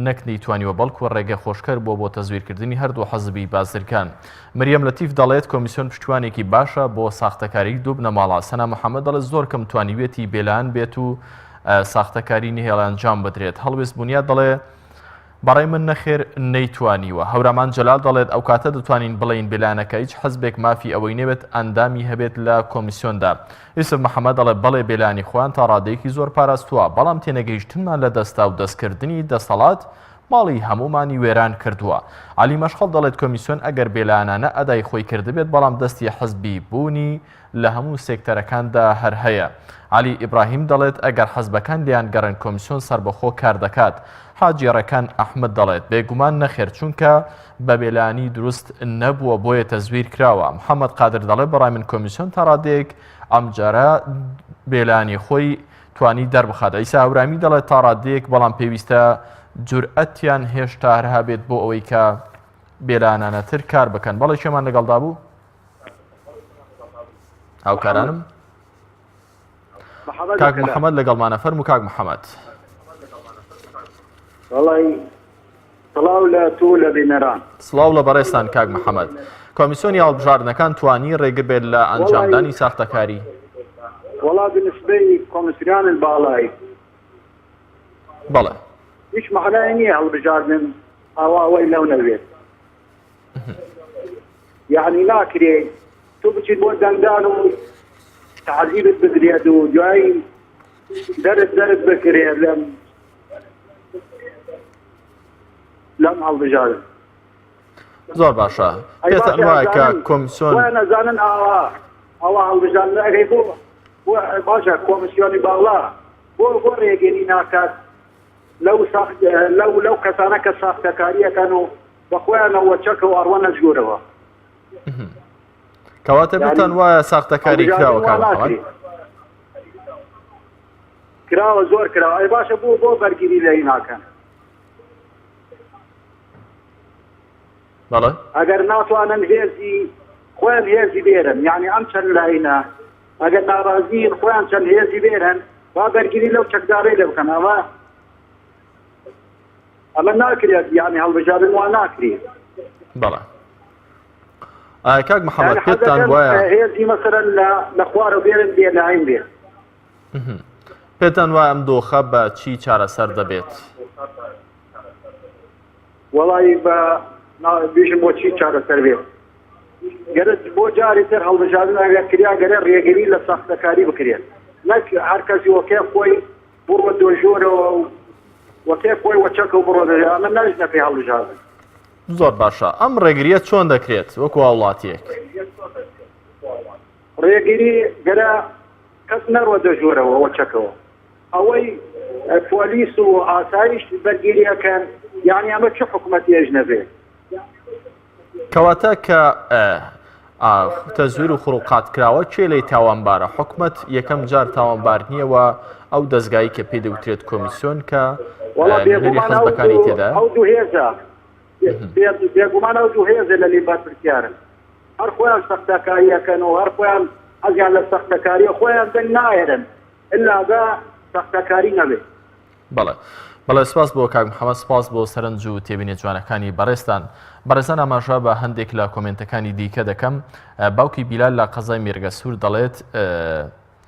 نەک نەیتوانیوە بەڵکو ڕێگە خۆشکەر بووە بۆ تەزویرکردنی هەردوو حەزبی بازرگان. مریەم لەتیف دەڵێت کۆمیسیۆن پشتیوانێکی باشە بۆ ساختەکاری دوو بنەماڵە. سەنا محەممەد دەڵێت زۆر کەم توانیویەتی بێلایەن بێت و ساختەکاری نهێڵێ ئەنجام بدرێت. هەڵوێست بونیاد دەڵێ بەڕای من نەخێر نەیتوانیوە. هەورامان جەلال دەڵێت ئەوکاتە دەتوانین بڵێین بێلایەنەکە هیچ حزبێک مافی ئەوەی نەبێت ئەندامی هەبێت لە کۆمیسیۆندا. یوسف محەمەد دەڵێت بەڵێ بێلایەنی خۆیان تا ڕادەیەکی زۆر پاراستووە، بەڵام تێنەگەیشتنمان لە دەستاودەستکردنی دەسەڵات ماڵی هەموومانی وێران کردووە. عەلی مەشخەڵ دەڵێت کۆمیسیۆن ئەگەر بێلایەنانە ئەدای خۆی کردبێت بەڵام دەستی حزبی بوونی لە هەموو سێکتەرەکاندا هەر هەیە. عەلی ئیبراهیم دەڵێت، ئەگەر حزبەکان لێیان گەڕێن کۆمیسیۆن سەربەخۆ کار دەکات. حاجی ڕێکان ئەحمەد دەڵێت، بێگومان نەخێر چونکە بە بێلایەنی دروست نەبووە بۆیە تەزویر کراوە. محەمەد قادر دەڵێت، بەڕای من کۆمیسیۆن تا ڕادەیەک ئەمجارە بێلایەنی خۆی توانی دەربخات. عیسا هەورامی دەڵێت، تا ڕادەیەک بەڵام پێویستە جورئەتیان هێشتا هەر هەبێت بۆ ئەوەی کە بێلایەنانەتر کار بکەن. بەڵێ کێمان لەگەڵدا بوو؟ هاوکارانم کاک محەممەد لەگەڵمانە فەرمو کاک محەممەد وەڵی سڵاو لە تۆ لە بینەران سڵاو لە بەڕێزتان کاک محەممەد کۆمیسیۆنی هەڵبژاردنەکان توانی ڕێگر بێت لە ئەنجامدانی ساختەکاری وەڵا بنسبەی کۆمیسیۆن باڵای بەڵێ هیچ معنای نییە هەڵبژاردن ئاوا ئەوەی لەو نەوێت یعنی ناکرێ تۆ بچیت بۆ دەنگدان و تعزیبت بدرێت و دوایی دەرت دەرت بکرێت لەم لەم هەڵبژاردن زۆر باشە پێتان وایە کە کۆمیسیۆن نەزانن ئاوا ئەوە هەڵبژاردن ئەگەی بۆ باشە کۆمیسیۆنی باڵا بۆ بۆ ڕێگەری ناکات لەو لەو لەو کەسانە کە ساختەکاریەکەن و بە خۆیانەوە چەکەوە ئەڕۆنە ژوورەوە. کەواتە پێتان وایە ساختەکاری کراوە کاک محەمەد؟ کراوە زۆر کراوە ئەی باشە بۆ بۆ بەرگری لێی ناکەن؟ بەڵێ ئەگەر ناتوانن هێزی خۆیان هێزی بێرن یعنی ئەم چەند لاینە ئەگەر ناڕازین خۆیان چەند هێزی بێرن با بەرگری لەو چەکدارەی لێ بکەن ئەوە ئەمە ناکرێت یانی هەڵبژاردن وا ناکرێت. بەڵێ کاک محەممەد پێتان وایە هێزی مەسەرەن لە خوارەوە بێرن بێلاین بێ پێتان وایە ئەم دۆخە بە چی چارەسەر دەبێت؟ وەڵی بە بیژم بۆ چی چارەسەر بێت گەرت بۆ جاری تر هەڵبژاردن ئەگەر کریا گەرە ڕێگری لە ساختەکاری بکرێت نەک هەر کەسی وەکێ خۆی بڕۆ دۆژۆرەوە و وەکێ خۆی وەچەکە و بڕۆ دەرێ ئەمە ناژنە پێ هەڵبژاردن. زۆر باشە ئەم ڕێگریە چۆن دەکرێت وەکو هاوڵاتیەک؟ ڕێگری گەرە کەس نەڕۆ دەژۆرەوە وەچەکەوە ئەوەی پۆلیس و ئاسایش بەرگیری ئەکەن یانی ئەمە چ حکومەتێژ نەبێ. کەواتە کە تەزویر و خروقات کراوە کێ لێی تاوانبارە؟ حکومەت یەکەم جار تاوانبار نییە و ئەو دەزگایی کە پێی دەوترێت کۆمیسیۆن کە وەڵا نوێنەری بێگومان ئەو حزبەکانی دوو تێدایە؟ ئەو دوو هێزە بێگومان ئەو دوو هێزە لە لی بەرپرسیارن هەر خۆیان سەختەکاریەکەن و هەر خۆیان حەزیان لە سەختەکاریە خۆیان دەنگ نایەرن ئللا بە سەختەکاری نەبێت. بەڵێ. بەڵێ سپاس بۆ کاک محەممەد سپاس بۆ سەرنج و تێبینی جوانەکانی بەڕێزتان. بەڕێزان ئاماژە بە هەندێک لە کۆمێنتەکانی دیکە دەکەم. باوکی بیلال لە قەزای مێرگەسوور دەڵێت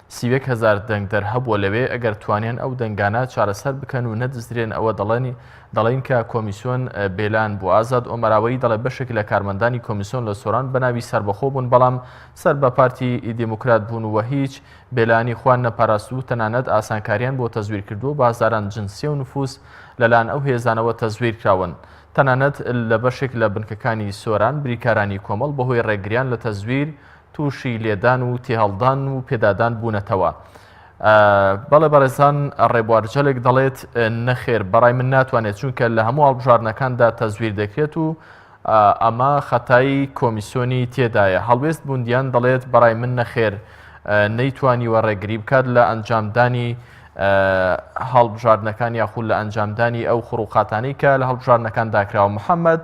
31 هەزار دەنگدەر هەبووە لەوێ ئەگەر توانیان ئەو دەنگانە چارەسەر بکەن و نەدزرێن ئەوە دەڵێنی دەڵێن کە کۆمیسیۆن بێلایەن بوو. ئازاد ئۆمەراوەیی دەڵێ بەشێک لە کارمەندانی کۆمیسیۆن لە سۆران بەناوی سەربەخۆ بوون بەڵام سەر بە پارتی دیموکرات بوون و هیچ بێلایەنی خۆیان نەپاراستوو و تەنانەت ئاسانکاریان بۆ تەزویر کردووە بە هەزاران جنسیە و نفوس لەلایەن ئەو هێزانەوە تەزویر کراون. تەنانەت لە بەشێک لە بنکەکانی سۆران بریکارانی کۆمەڵ بەهۆی ڕێگریان لە تەزویر تووشی لێدان و تێهەڵدان و پێدادان بوونەتەوە. بەڵێ بەڕێزان ڕێبوار جەلک دەڵێت نەخێر بەڕای من ناتوانێت چونکە لە هەموو هەڵبژاردنەکاندا تەزویر دەکرێت و ئەمە خەتای کۆمیسیۆنی تێدایە. هەڵوێست بوندیان دەڵێت بەڕای من نەخێر نەیتوانیوە ڕێگری بکات لە ئەنجامدانی هەڵبژاردنەکان یاخود لە ئەنجامدانی ئەو خڕوقاتانەی کە لە هەڵبژاردنەکاندا کراوە. محەممەد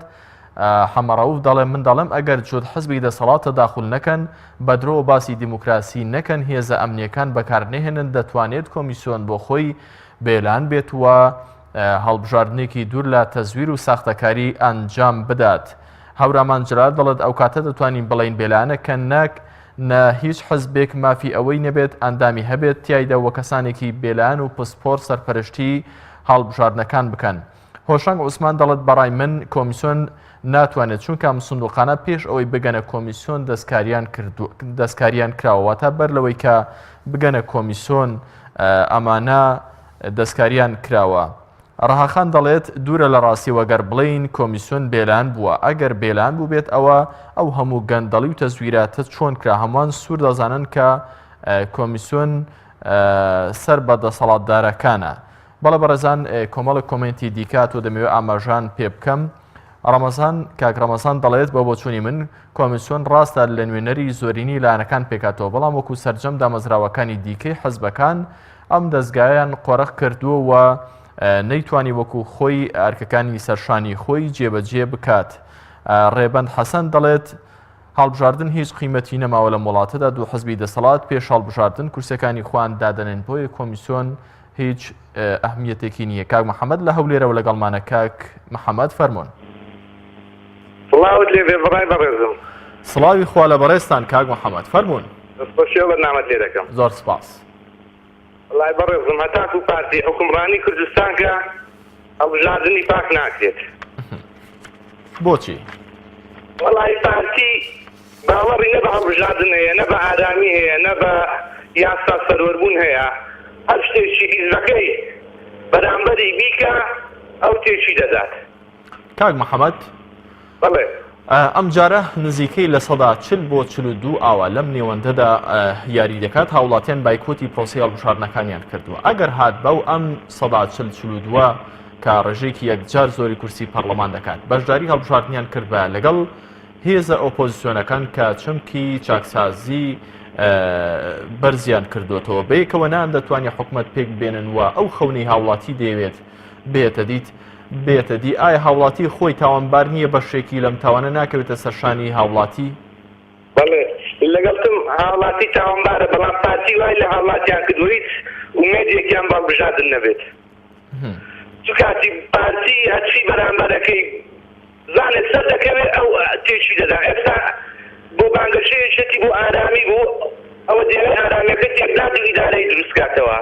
حەمەڕەوف دەڵێ من دەڵێم ئەگەر جوت حزبی دەسەڵات تەداخول نەکەن، بە درۆوە باسی دیموکراسی نەکەن، هێزە ئەمنییەکان بەکار نەهێنن دەتوانێت کۆمیسیۆن بۆ خۆی بێلان بێت و هەڵبژاردنێکی دوور لە تەزویر و ساختەکاری ئەنجام بدات. هەورامان جەلال دەڵێت ئەوکاتە دەتوانین بڵێین بێلایەنە کە نەک نە هیچ حزبێک مافی ئەوەی نەبێت ئەندامی هەبێت تیایدا و کەسانێکی بێلایەن و پسپۆر سەرپەرشتی هەڵبژاردنەکان بکەن. هۆشەنگ عوسمان دەڵێت بەڕای من کۆمیسیۆن ناتوانێت چونکە ئەم سندوقانە پێش ئەوەی بگەنە کۆمیسیۆن دەستکاریان کردو دەستکاریان کراوە واتە بەر لەوەی کە بگەنە کۆمیسیۆن ئەمانە دەستکاریان کراوە. ڕەهاخان دەڵێت، دوورە لە ڕاستیەوە گەر بڵێین کۆمیسیۆن بێلایەن بووە، ئەگەر بێلایەن بووبێت ئەوە ئەو هەموو گەندەڵی و تەزویراتە چۆن کرا، هەمووان سوور دەزانن کە کۆمیسیۆن سەر بە دەسەڵاتدارەکانە. بەڵێ بەڕێزان کۆمەڵێک کۆمێنتی دیکە تۆ دەمەوێت ئاماژان پێ بکەم. ڕەمەزان کاک ڕەمەزان دەڵێت بە بۆچوونی من کۆمیسیۆن ڕاستە لە نوێنەری زۆرینی لایەنەکان پێکهاتووە بەڵام وەکو سەرجەم دامەزراوەکانی دیکەی حزبەکان ئەم دەزگایان قۆرخ کردووە و نەیتوانی وەکو خۆی ئەرکەکانی سەرشانی خۆی جێبەجێ بکات. ڕێبەند حەسەن دەڵێت هەڵبژاردن هیچ قیمەتی نەماوە لەم وڵاتەدا دوو حزبی دەسەڵات پێش هەڵبژاردن کورسەکانی خۆیان دادەنێن بۆیە کۆمیسیۆن هیچ ئەهمیەتێکی نییە کاک محەممەد لە هەولێرەوە لەگەڵمانە کاک محەممەد فەرمونون. سڵاوت لێ بێ بڕای بەڕێزم. سڵاوی خوا لە بەڕێزتان کاک محەممەد فەرموون. دەستخۆشی ئەو بەرنامەت لێ دەکەم. زۆر سپاس. وەڵای بەڕێزم هەتاکو پارتی حوکمڕانی کوردستان کە هەڵبژاردنی پاک ناکرێت. بۆچی؟ وەڵای پارتی باوەڕی نە بە هەڵبژاردن هەیە نە بە ئارامی هەیە نە بە یاسا سەروەربوون هەیە هەر شتێکی حیزبەکەی بەرامبەری بیکا ئەو تێکی دەدات. کاک محەمەد بەڵێ. ئەمجارە نزیکەی 40% بۆ 42 ئاوا لەم نێوەندەدا یاری دەکات هاوڵاتیان بایکۆتی پرۆسەی هەڵبژاردنەکانیان کردووە ئەگەر هات بەو ئەم 40% 42 کە ڕێژەیەکی یەکجار زۆری کورسی پەرلەمان دەکات بەشداری هەڵبژاردنیان کردبایە لەگەڵ هێزە ئۆپۆزیسیۆنەکان کە چەمکی چاکسازی بەرزیان کردوێتەوە بەیەکەوە نان دەتوانانی حکومت پێک بێنن و ئەو خەونەی هاوڵاتی دەیەوێت بێتە دیت بێتە دی ئایا هاوڵاتی خۆی تاوانبار نییە بەشێکی لەم تاوانە ناکەوێتە سەرشانی هاوڵاتی؟ بەڵێ لەگەڵتم هاوڵاتی تاوانبارە بەڵام پارتی وای لە هاوڵاتیان کردوە هیچ ئومێدێکیان بە هەڵبژاردن نەبێت چ کاتی پارتی هەرچی بەرامبەرەکەی زانێت سەر دەکەوێت ئەو تێکی دەدا ئێستا بۆ بانگەشەی یەکێتی بۆ ئارامی بوو ئەوە دەیەوێت ئارامیەکە تێکدات و ئیدارەی دروست کاتەوە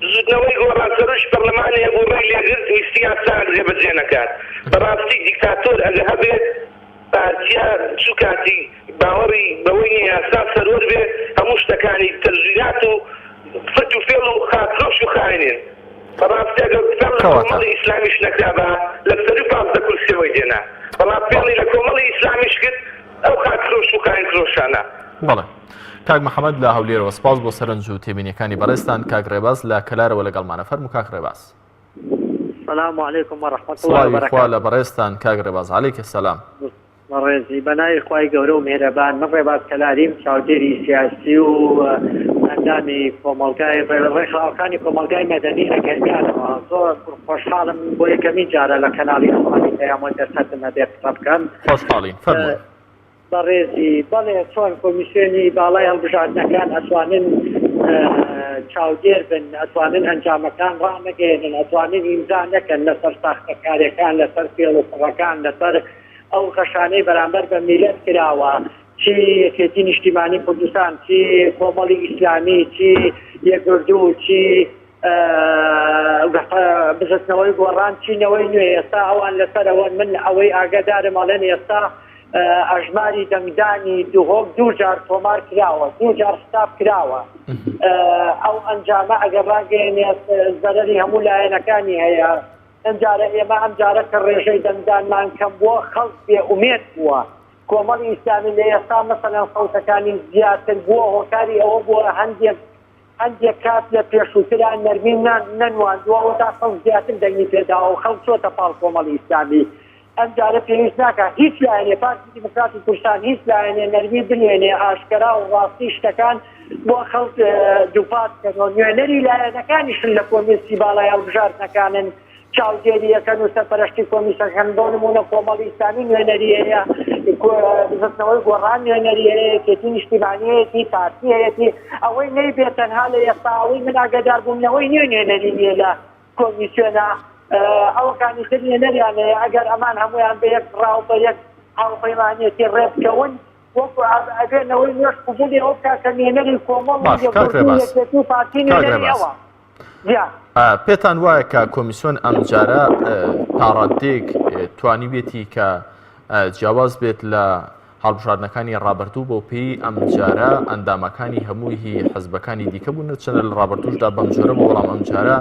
بزوتنەوەی گۆڕان سەرۆکی پەرلەمانی هەبوو ڕێی لێگرت ویستی یاسایەک جێبەجێ نەکات بەڕاستی دیکتاتۆر ئەگەر هەبێت پارتیە چو کاتی باوەڕی بەوەی نیە یاسا سەروەر بێ هەموو شتەکانی تەزویرات و فرت و فێڵ و خاکفرۆش و خاینین بەڕاستی ئەگەر فێڵ لە کەواتە. کۆمەڵی ئیسلامیش نەکرابا لە سەروو 15 کورسیەوەی دێنا بەڵام فێڵی لە کۆمەڵی ئیسلامیش کرد ئەو خاکفرۆش و خاین فرۆشانە. بەڵێ کاک محەمەد لە هەولێرەوە سپاس بۆ سەرنج و تێبینیەکانی بەڕێزتان کاک ڕێباز لە کەلارەوە لەگەڵمانە فەرموو کاک ڕێباز. سلام علیکم و رحمة الله سڵاوی خوا وبرکاته. لە بەڕێزتان کاک ڕێباز علیک سلام. بەڕێزی بەناوی خوای گەورە و میهرەبان من ڕێباز کەلاریم چاودێری سیاسی و ئەندامی کۆمەڵگای ڕێکخراوەکانی کۆمەڵگای مەدەنی لە گەرمیانەوە زۆر خۆشحاڵم بۆ یەکەمین جارە لە کەناڵی ئاسمانی پەیامەوە دەرفەتم هەبێ قسە بکەم خۆشحاڵین فەرموون. بەڕێزی، بەڵێ چۆن کۆمیسیۆنی باڵای هەڵبژاردنەکان ئەتوانن چاودێر بن، ئەتوانن ئەنجامەکان ڕانەگەیەنن، ئەتوانن ئیمزا نەکەن لەسەر ساختەکارێکان، لەسەر فێڵ و فڕەکان، لەسەر ئەو غەشانەی بەرامبەر بە میلەت کراوە، چی یەکێتی نیشتیمانی کوردستان، چی کۆمەڵی ئیسلامی، چی یەکگرتوو، چی بزوتنەوەی گۆڕان چی نەوەی نوێ ئێستا ئەوان لەسەرەوەن من ئەوەی ئاگادارم ئەڵێن ئێستا ئەژماری دەنگدانی دهۆک دوو جار تۆمار کراوە دوو جار حساب کراوە ئەو ئەنجامە ئەگەر ڕاگەیەنێت زەرەری هەموو لایەنەکانی هەیە ئەمجارە ئێمە ئەمجارە کە ڕێژەی دەنگدانمان کەم بووە خەڵک بێ ئومێد بووە کۆمەڵی ئیسلامی لە ئێستا مەسەلەن سەوتەکانی زیاتر بووە هۆکاری ئەوە بووە هەندێک هەندێک کات لە پێشووترا نەرمی نەنواندووە و تا خەڵک زیاتر دەنگی پێداوە و خەڵک چۆتە پاڵ کۆمەڵی ئیسلامی. ئەمجارە پێویست ناکا هیچ لایەنێ، پارتی دیموکراتی کوردستان، هیچ لایەنێ نەرمی بنوێنێ، ئاشکەرا و ڕاستی شتەکان بۆ خەڵک دووپات بکەنەوە. نوێنەری لایەنەکانیشن لە کۆمیسی باڵای هەڵبژاردنەکانن. چاودێری ئەکەن و سەرپەرەشتی کۆمیسەکەن بۆ نمونە کۆمەڵی ئیسلامی نوێنەری هەیە بزوتنەوەی گۆڕان نوێنەری هەیە یەکێتی نیشتیمانی هەیەتی پارتی هەیەتی ئەوەی نەیبێت تەنها لە ئێستا ئەوەی من ئاگادار بووم نەوەی نوێ نوێنەری نییە لە کۆمیسیۆنە ئەوەکانی تر نوێنەریان هەیە ئەگەر ئەمان هەمویان بە یەک ڕاو بە یەک هاوپەیمانێتی ڕێبکەون وەکو ئەبێ نەوەی نوێش قبولی ئەو بکات کە نوێنەری کۆمەڵ باش کاک ڕێباز یەکێتی و پارتی کاک نوێنەری ڕێباز ئەوە یا. پێتان وایە کە کۆمیسیۆن ئەمجارە تاڕاددەیەک توانیویەتی کە جیاواز بێت لە هەڵبژاردنەکانی ڕابردوو بەو پێی ئەمجارە ئەندامەکانی هەمووی هی حزبەکانی دیکە بوون چەندە لە ڕابردووشدا بەم جۆرە بۆ بەڵام ئەمجارە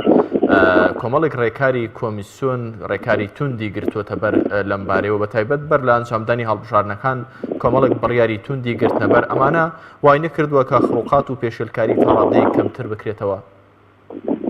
کۆمەڵێک ڕێکاری کۆمیسیۆن ڕێکاری توندی گرتووەتە بەر لەم بارەیەوە بە تایبەت بەر لە ئەنجامدانی هەڵبژاردنەکان کۆمەڵێک بڕیاری توندی گرتنەبەر ئەمانە وای نەکردووە کە خڕوقات و پێشێلکاری تاڕادەیەک کەمتر بکرێتەوە؟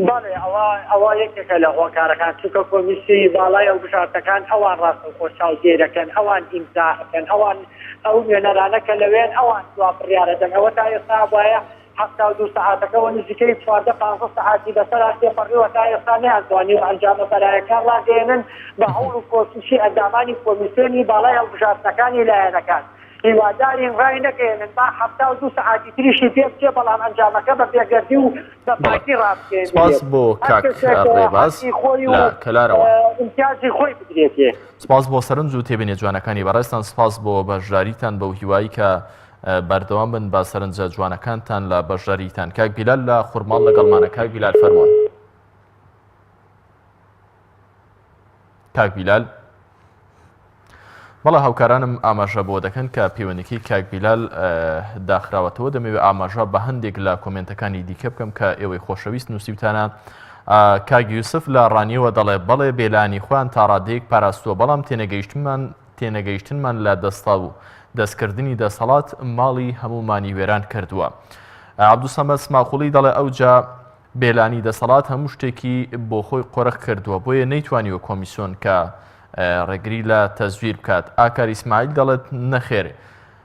بەڵێ ئەوە ئەوە یەکێکە لە هۆکارەکان، چونکە کۆمیسیۆنی باڵای هەڵبژاردنەکان ئەوان ڕاستەوخۆ چاودێرەکەن، ئەوان ئیمزا ئەکەن، ئەوان ئەو نوێنەرانە کە لەوێن ئەوان دوا بڕیارە دەن، ئەوە تا ئێستا وایە 72 سەعاتەکەوە نزیکەی 14 15 سەعاتی بەسەرا تێپەڕیوە تا ئێستا نەیانتوانیوە ئەنجامە بەرایەکان ڕاگەیەنن بە هەوڵ و کۆششی ئەندامانی کۆمیسیۆنی باڵای هەڵبژاردنەکانی لایەنەکان. هیوادارین ڕاینەگەیەنن با 72 سەعاتی تریشی پێ بچێ بەڵام ئەنجامەکە بە بێگەردی و بە پاکی ڕابگەیەنرێت. سپاس بۆ هەر کاک کەسێک ڕێباز حەقی خۆی و لە کەلارەوە. ئیمتیازی خۆی بدرێتێ. سپاس بۆ سەرنج و تێبینیە جوانەکانی بەڕێزتان، سپاس بۆ بەشداریتان بەو هیوای کە بەردەوام بن بە سەرنجە جوانەکانتان لە بەشداریتان. کاک بیلال لە خورماڵ لەگەڵمانە، کاک بیلال فەرموون. کاک بیلال. بەڵێ هاوکارانم ئاماژە بۆ دەکەن کە پەیوەندەکەی کاک بیلال داخراوەتەوە دەمەوێت ئاماژە بە هەندێک لە کۆمێنتەکانی دیکە بکەم کە ئێوەی خۆشەویست نووسیوتانە کاک یوسف لە ڕانیەوە دەڵێ بەڵێ بێلانی خۆیان تاڕادەیەک پاراستووە بەڵام تێنەگەیشتمان تێنەگەیشتنمان لە دەستا و دەستکردنی دەسەڵات ماڵی هەمومانی وێران کردووە. عەبدولسەمەد سماقوڵی دەڵێ ئەوجا بێلانی دەسەڵات هەموو شتێکی بۆ خۆی قۆرخ کردووە، بۆیە نەیتوانیوە کۆمیسیۆن کە ڕێگری لە تەزویر بکات. ئاکار ئیسماعیل دەڵێت، نەخێر،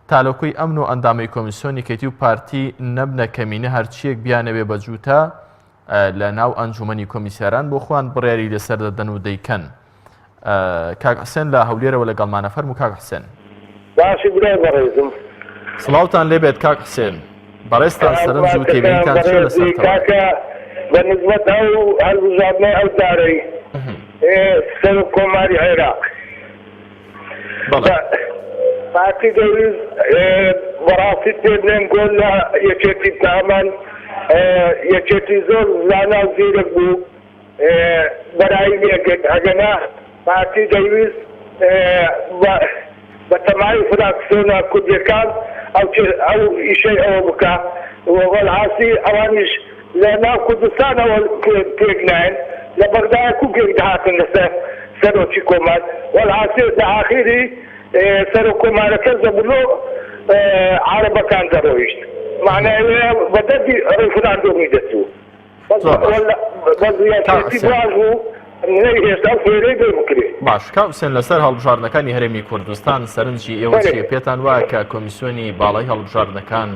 تالۆکۆی ئەمن و ئەندامەی کۆمیسیۆن یەکێتی و پارتی نەبنە کەمینە هەرچییەک بیانەوێ بە جووتە لە ناو ئەنجومەنی کۆمیسیاران بۆ خۆیان بڕیاری لەسەر دەدەن و دەیکەن. کاک حسێن لە هەولێرەوە لەگەڵمانە فەرموو کاک حسێن. باشی برای بەڕێزم. سڵاوتان لێبێت کاک حسێن. بەڕێزتان سەرنج و تێبینیتان چیە لەسەر تەوەرەکە؟ کاکە بە نسبەت ئەو هەڵبژاردنەی ئەو جارەی سەرۆک کۆماری عێراق پارتی دەویست بەڕاستی پێ بڵێم گۆل لە یەکێتی بکە ئەمان یەکێتی زۆر زانا و زیرەک بوو بەرایی لێگرت ئەگەنا پارتی دەیویست بە تەمای فراکسیۆنە کوردیەکان ئەو ئیشەی ئەوە بکا وەلحاسی ئەوانیش لە ناو کوردستانەوە پێک نایەن لە بەغدایە کو پێک دەهاتن لەسەر سەرۆکی کۆمار وەلحاسی لە ئاخیری سەرۆک کۆمارەکە زەبلۆ عەرەبەکان دەڕۆیشت مەعنای ئەوەیە بە دەردی ڕیفراندۆمی دەچوو. زۆر باش کاک حسێن. باش کاک حسێن لەسەر هەڵبژاردنەکانی هەرێمی کوردستان سەرنجی ئێوە چییە پێتان وایە کە کۆمیسیۆنی باڵای هەڵبژاردنەکان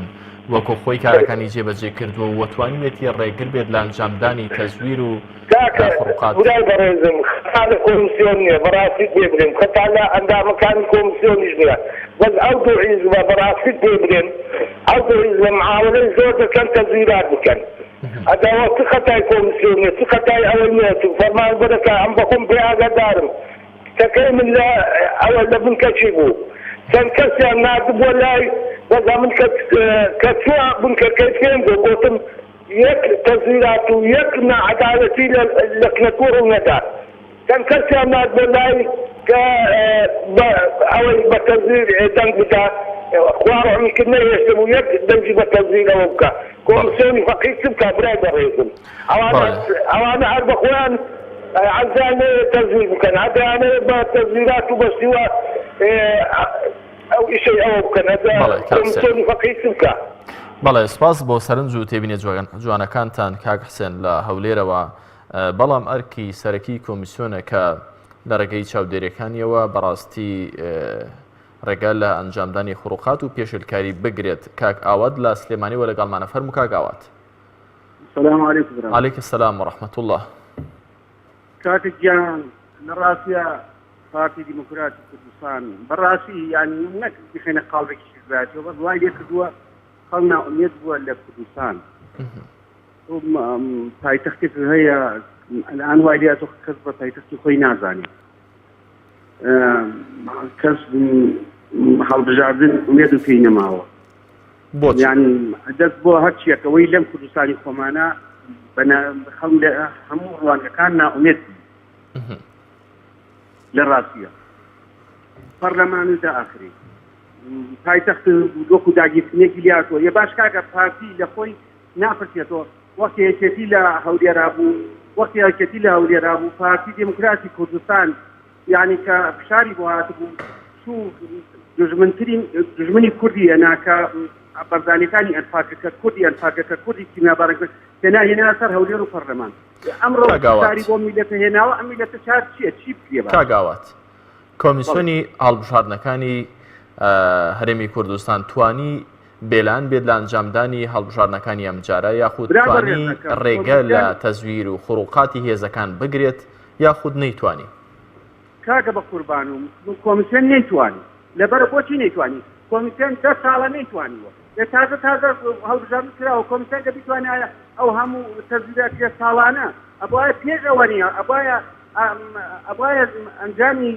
وەکو خۆی کارەکانی جێبەجێ کردووە و توانیویەتی ڕێگر بێت لە ئەنجامدانی تەزویر و کاکە خروقات؟ برای بەڕێزم خەتا لە کۆمسیۆن نیە بەڕاستیت پێ بلێم خەتا لە ئەندامەکانی کۆمسیۆنیش نیە بەس ئەو دوو حیزبە بەڕاستیت پێ بلێم ئەو دوو حیزبە معاوەلەی زۆر دەکەن تەزویرات بکەن ئەدەوە چ خەتای کۆمسیۆن نیە چ خەتای ئەوە نیە چ فەرمانبەرەکە ئەم بەخۆم پێ ئاگادارم کچەکەی من لە ئەوە لە بنکەچی بوو چەند کەسیان ناردبووە لای بەس ئەمن کە کە چوە بنکەکەی پێم گۆ گۆتم یەک تەزویرات و یەک ناعەدالەتی لە لە کنەکو ڕوو نەدا چەند کەسیان ناردبووە لای کە بە ئەوەی بە تەزویر دەنگ بدا خوا ڕەحمی کرد نەیهێشتبوو یەک دەنگی بە تەزویر ئەوە بکا کۆمسیۆنی فەقیر چ بکا برای بەڕێزم. ئەوانە ئەوانە هەر بە خۆیان عەزیان نەوێ تەزویر بکەن هەر دەیانەوێ بە تەزویرات و بە شتی وا ئەو ئیشەی ئەوە بکەن هەر بەڵێ کاک حسێن. کۆمیسیۆنی فەقیر چ بکا؟ بەڵێ سپاس بۆ سەرنج و تێبینیە جوانەکانتان کاک حسێن لە هەولێرەوە بەڵام ئەرکی سەرەکی کۆمیسیۆنە کە لە ڕێگەی چاودێریەکانیەوە بەڕاستی ڕێگە لە ئەنجامدانی خروقات و پێشێلکاری بگرێت کاک ئاوات لە سلێمانیوە لەگەڵمانە فەرموو کاک ئاوات. سلام علیکم برام. علیک السلام و رحمة اللە. کاکە گیان لە ڕاستیا پارتی دیموکراتی کوردستان بەڕاستی یانی نەک بخێنە قاڵبێکی حیزبایەتیەوە بەس وای لێ کردووە خەڵک نائومێد بووە لە کوردستان پایتەختێک هەیە الان وای لێ هاتووە کەس بە پایتەختی خۆی نازانێت کەس هەڵبژاردن ئومێد و پێی نەماوە بۆچی؟ یان دەست بۆ هەرچیەک ئەوەی لەم کوردستانی خۆمانە خەڵک لە هەموو ڕوانگەکان نائومێد بوو لە ڕاستیە پەرلەمان و تا ئاخری پایتەخت وەکو داگیرکردنێکی لیاتوە یە باش کاکە پارتی لە خۆی ناپرسێتەوە وەختی یەکێتی لە هەولێرا بوو وەختی یەکێتی لە هەولێرا بوو پارتی دێموکراتی کوردستان یانی کە فشاری بۆ هاتبوو چوو دوژمنترین دوژمنی کوردی هێنا کە بەرزانیەکانی ئەنفال کرد کە کوردی ئەنفال کرد کە کوردی کیمیاباران کرد هێنا هێنا سەر هەولێر و پەرلەمان ئەمڕۆ کاک ئاوات. فشاری بۆ میلەتە هێناوە ئەم میلەتە چار چییە چی بکرێ باشە؟ کاک ئاوات کۆمیسیۆنی هەڵبژاردنەکانی هەرێمی کوردستان توانی بێلایەن بێت لە ئەنجامدانی هەڵبژاردنەکانی ئەمجارە یاخود برا توانی بەڕێزەکەم ڕێگە لە کۆمیسیۆن تەزویر و خروقاتی هێزەکان بگرێت یاخود نەیتوانی؟ کاکە بە قوربانوم کۆمیسیۆن نەیتوانی لەبەر بۆچی نەیتوانی کۆمیسیۆن دە ساڵە نەیتوانیوە ئێ تازە تازە هەڵبژاردن کراوە کۆمیسیۆن کە بیتوانایە ئەو هەموو تەزویرە کرێ ساڵانە ئەبوایە پێش ئەوە نیە ئەبوایە ئەبوایە ئەنجامی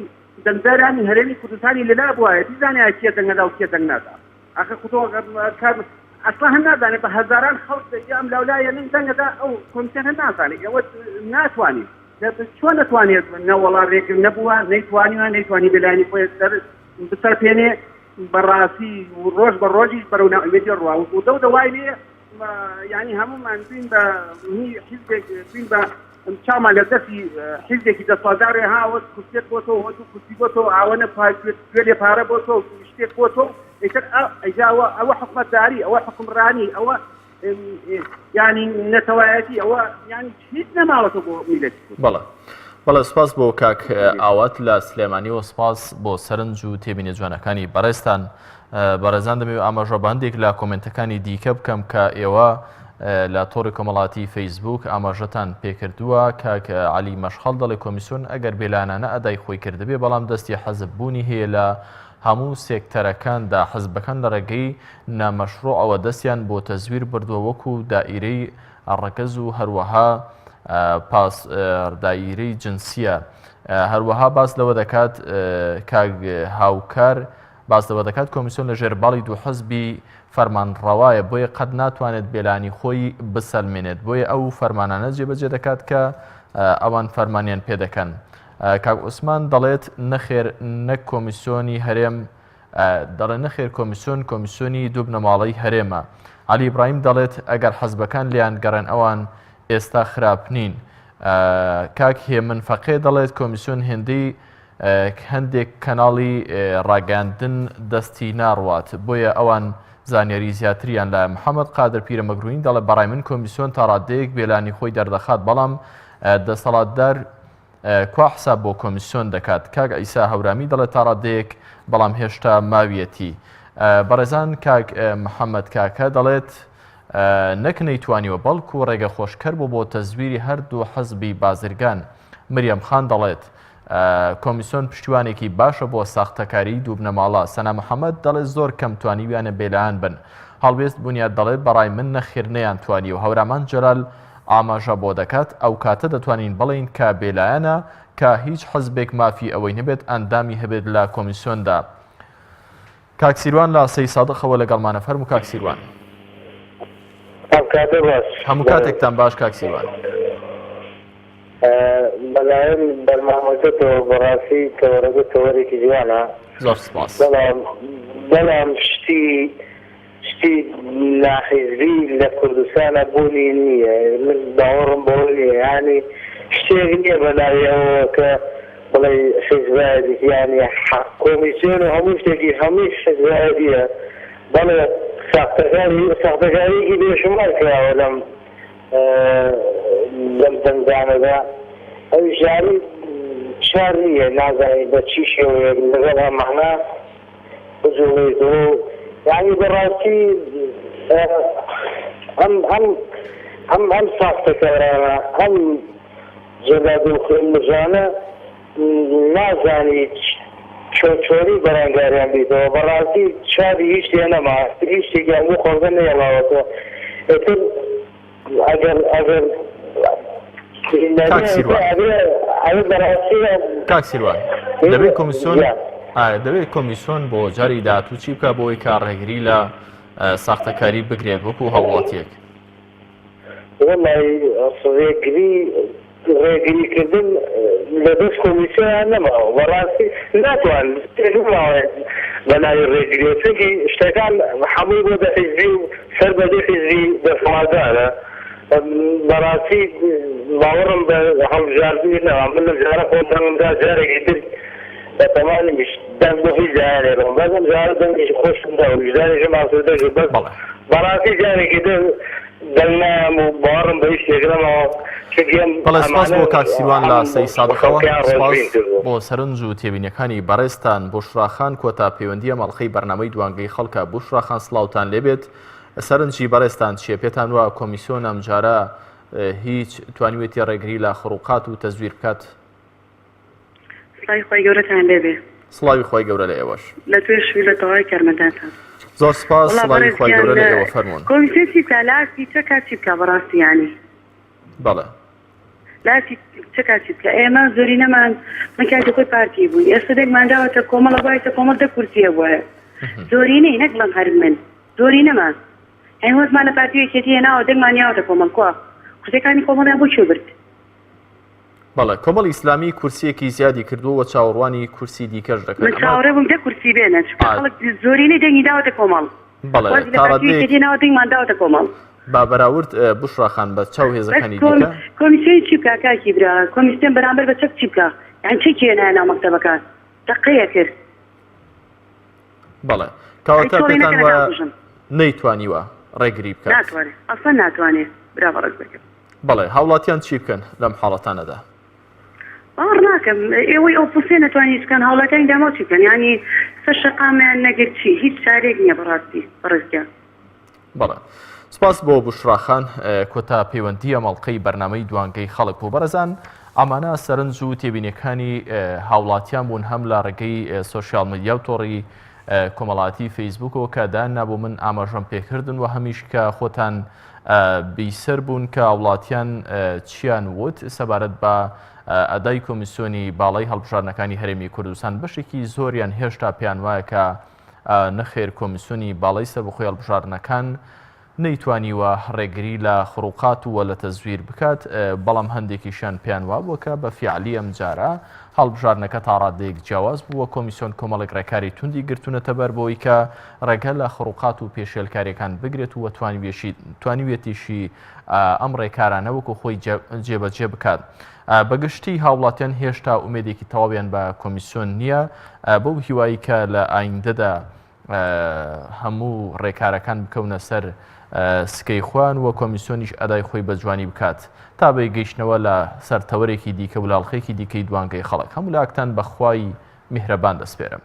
دەنگدەرانی هەرێمی کوردستانی لەلا بوایە بیزانایە کێ دەنگەدا و کێ دەنگ نادا ئاخر خۆ تۆ کار ئەسڵا هەر نازانێ بە هەزاران خەڵک ئەم لاولایە من دەنگەدا ئەو کۆمیسیۆن هەر نازانێ ئێوە ناتوانین چۆن دەتوانێت نەوەڵا رێگر نەبووە نەیتوانیوە نەیتوانی بێلایەنی خۆی سەر بسەپێنێ بەڕاستی ڕۆژ بە ڕۆژیش بەرەو نائومێدی ڕوا و دەو دەوای لێ یعنی هەموومان بین بە حیزبێک بین بە چاومان لە دەستی حیزبێکی دەسەڵاتدارێ ها وەک کورسیەک بۆ تۆ وە دوو کورسی بۆ تۆ ئاوەنە گوێ پارە بۆ تۆ شتێک بۆ تۆ ئیتر ئەوە ئەوە حکومەتداری ئەوە حکومڕانی ئەوە یانی نەتەوایەتی ئەوە یانی هیچ نەماوەتە بۆ میلەتی کورد. بەڵێ بەڵێ سپاس بۆ کاک ئاوات لە سلێمانی و سپاس بۆ سەرنج و تێبینە جوانەکانی بەڕێزتان بەڕێزان دەمەوێت ئاماژە بە هەندێک لە کۆمنتەکانی دیکە بکەم کە ئێوە لە تۆڕی کۆمەڵاتی فەیسبوک ئاماژەتان پێکردووە کاک علی مەشخەڵ دەڵێ کۆمیسیۆن ئەگەر بێلانانە ئەدای خۆی کردبێ بەڵام دەستی حەزب بوونی هەیە لە هەموو سێکتەرەکاندا حزبەکان لە ڕێگەی نامەشروعەوە دەستیان بۆ تەزویر بردووە وەکو دائیرەی ڕەگەز و هەروەها پاس دائیرەی جنسیە هەروەها باس لەوە دەکات کاک هاوکار باس لەوە دەکات کۆمیسیۆن لە ژێر باڵی دوو حزبی فەرمانڕەوایە بۆیە قەت ناتوانێت بێلانی خۆی بسەلمێنێت بۆیە ئەو فەرمانانە جێبەجێ دەکات کە ئەوان فەرمانیان پێدەکەن کاک عوسمان دەڵێت نەخێر نەک کۆمیسیۆنی هەرێم دەڵێ نەخێر کۆمیسیۆن کۆمیسیۆنی دوو بنەماڵەی هەرێمە. عەلی ئیبراهیم دەڵێت ئەگەر حەزبەکان لێیان گەڕێن ئەوان ئێستا خراپ نین. کاک هێمن فەقێ دەڵێت کۆمیسیۆن هێندەی هەندێک کەناڵی ڕاگەیاندن دەستی ناڕوات بۆیە ئەوان زانیاری زیاتریان لایە. محەممەد قادر پیرەمەگرونی دەڵێ بەڕای من کۆمیسیۆن تا ڕادەیەک بێلانی خۆی دەردەخات بەڵام دەسەڵاتدار کوا حساب بۆ کۆمیسیۆن دەکات؟ کاک عیسا هەورامی دەڵێت تا ڕادەیەک، بەڵام هێشتا ماویەتی. بەڕێزان کاک محەممەد کاکە دەڵێت نەک نەیتوانیوە بەڵکو ڕێگە خۆشکەر بوو بۆ تەزویری هەردوو حزبی بازرگان. مریەم خان دەڵێت، کۆمیسۆن پشتیوانێکی باشە بۆ ساختەکاریی دوو بنەماڵە. سەنا محەمەد دەڵێت زۆر کەم توانیویانە بێلایەن بن. هەڵوێست بونیاد دەڵێت بەڕای من نەخێر نەیانتوانیوە. هەورامان جەلال ئاماژە بۆ دەکات ئەوکاتە دەتوانین بڵێین کە بێلایەنە کە هیچ حزبێک مافی ئەوەی نەبێت ئەندامی هەبێت لە کۆمیسیۆندا. کاک سیروان لە سەی سادقەوە لەگەڵمانە فەرموو کاک سیروان. ئەم کاتە باش. هەموو کاتێکتان باش کاک سیروان. بەلایەن بەرنامەکەتەوە بەڕاستی تەوەرەکە تەوەرێکی جوانە. زۆر سپاس. بەڵام بەڵام شتی شتی ناحیزبی لە کوردستانا بوونی نییە من باوەڕم بەوە نییە یانی شتێک نییە بە ناوی ئەوەوە کە بڵێی حیزبایەتی یانی کۆمیسیۆن و هەموو شتێکی هەمووی حیزبایەتیە بەڵێ ساختەکاری ساختەکاریەکی بێشومار کراوە لەم لەم دەنگدانەدا ئەویش یانی چار نییە نازانین بە چی شێوەیەک لەگەڵ ئەمانە بجوڵێیتەوە و یانی بەڕاستی ئەم ئەم ئەم ئەم ساختەکارانە ئەم جەلاد و خوێنمژانە نازانی چۆن چۆنی بەرەنگاریان بیتەوە بەڕاستی چاوی هیچ لێ نەما هیچ شتێکیان بۆ خەڵکە نەهێڵاوەتەوە ئیتر ئەگەر ئەگەر کاک سیروان کاک سیروان دەبێت کۆمیسیۆن دەبێت کۆمیسیۆن بۆ جاری داهاتوو چی بکە بۆی کە ڕێگری لە ساختەکاری بگرێت وەکو هاوڵاتیەک وەڵی ڕێگری ڕێگری کردن لە دەست کۆمیسیۆنان نەماوە بەڕاستی ناتوان نەماوە بە ناوی ڕێگریەوە چونکی شتەکان هەمووی بۆتە حیزبی و سەر بە دوو حیزبی دەسەڵاتدارە بەڕاستی باوەڕم بە هەڵبژاردنی نەما من لەم جارە خۆم دەنگم دا جارێکی تر بە تەمانیش دەنگ بۆ هیچ لایەنێک بەم بەس ئەم جارە دەنگێکی خۆشم دا و ویژدانیشم ئاسوودە کرد بەس بەڕاستی جارێکی تر دەنگ نایەم و باوەڕم بە هیچ شتێک نەماوە چونکی ئەم بەڵێ سپاس ئەمانە بۆ کاک سیروان لە ئەم سەی سادقەوە خەڵکەیان سپاس ڕەشبین کردووە. بۆ سەرنج و تێبینیەکانی بەڕێزتان بوشرا خان کۆتا پەیوەندی ئەم ئەڵقەی بەرنامەی دوانگەی خەڵکە بوشرا خان سڵاوتان لێبێت سەرنجی بەڕێزتان چیە پێتان وا کۆمیسیۆن ئەمجارە هیچ توانیوێتی ڕێگری لە خڕوقات و تەزویر بکات؟ سڵاوی خوای گەورەتان لێبێ. سڵاوی خوای گەورە لە ئێوەش. لە تۆش و لە تەواوی کارمەندانتان. زۆر سپاس وەڵا سڵاوی بەڕێز خوای گیان گەورە لە ئێوە فەرموون. کۆمیسیۆن چی بکا لە ئاستی چەکا چی بکا بەڕاستی یانی. بەڵێ. لە ئاستی چەکا چی بکا ئێمە زۆرینەمان من کاتی خۆی پارتی بووین ئێستا دەنگمان داوەتە کۆمەڵە بوایتە کۆمەڵ دە کورسی هەبوایە زۆرینەی نەک بڵێم هەر من زۆرینەمان یانی وەزمان لە پارتی و یەکێتی هێناوە دەنگمان یاوەتە کۆمەڵ کوا کورسیەکانی کۆمەڵیان بۆ کوێ برد بەڵێ کۆمەڵی ئیسلامی کورسیەکی زیادی کردووە و چاوەڕوانی کورسی دیکەش دەکەن من چاوەڕێ بووم دە کورسی بێنن چونکە خەڵک زۆرینەی دەنگی داوەتە کۆمەڵ بەڵێ وازی لە تا پارتی و ڕادەیەک یەکێتی هێناوە دەنگمان داوەتە کۆمەڵ با بەراورد بوشرا خان بە چاو بەس هێزەکانی کۆم دیکە کۆمیسیۆن چی بکا کاکی برا کۆمیسیۆن بەرامبەر بە چەک چی بکا یانی چەکی هێنایە ناو مەکتەبەکان تەقەی ئەکرد بەڵێ ئەی کەواتە چۆڵی پێتان نەکەنە وایە داکوژن نەیتوانیوە ڕێگری بکات ناتوانێ ئەسڵەن ناتوانێ برا بەڕێز دەکەم بەڵێ هاوڵاتیان چی بکەن لەم حاڵەتانەدا؟ باوەڕ ناکەم ئێوەی ئۆپۆسیۆن نەتوانین هیچ بکەن هاوڵاتیانی داماو چی بکەن یانی سەر شەقامیان نەگرت چی هیچ چارەیەک نییە بەڕاستی بەڕێز گیان. بەڵێ سپاس بۆ بوشرا خان کۆتا پەیوەندی ئەم ئەڵقەی بەرنامەی دوانگەی خەڵک بوو بەڕێزان ئەمانە سەرنج و تێبینیەکانی هاوڵاتیان بوون هەم لە ڕێگەی سۆشیال میدیا و تۆڕی کۆمەڵاتی فەیسبوکەوە کە دایان نابوو من ئاماژەم پێکردن و هەمیش کە خۆتان بیسەر بوون کە هاوڵاتیان چیان وت سەبارەت بە ئەدای کۆمیسیۆنی باڵای هەڵبژاردنەکانی هەرێمی کوردستان بەشێکی زۆریان هێشتا پێیان وایە کە نەخێر کۆمیسیۆنی باڵای سەربەخۆی هەڵبژاردنەکان نەیتوانیوە ڕێگری لە خروقات و لە تەزویر بکات، بەڵام هەندێکیشیان پێیان وابووە کە بە فیعلی ئەمجارە هەڵبژاردنەکە تا ڕادەیەک جیاواز بووە، کۆمیسیۆن کۆمەڵێک ڕێکاری توندی گرتوونەتە بەر بۆی کە ڕێگە لە خروقات و پێشێلکارییەکان بگرێت و توانیویەتیشی ئەم ڕێکارانە وەکو خۆی جێبەجێ بکات. بەگشتی هاوڵاتیان هێشتا ئومێدێکی تەواویان بە کۆمیسیۆن نییە، بەو هیوایی کە لە ئایندەدا هەموو ڕێکارەکان بکەونە سەر سکەی خۆیان و کۆمیسیۆنیش ئەدای خۆی بە جوانی بکات تا بە گەیشتنەوە لە سەر تەوەرێکی دیکە و لاڵقێکی دیکەی دوانگەی خەڵک هەموو لاکتان بە خوای میهرەبان دەسپێرم.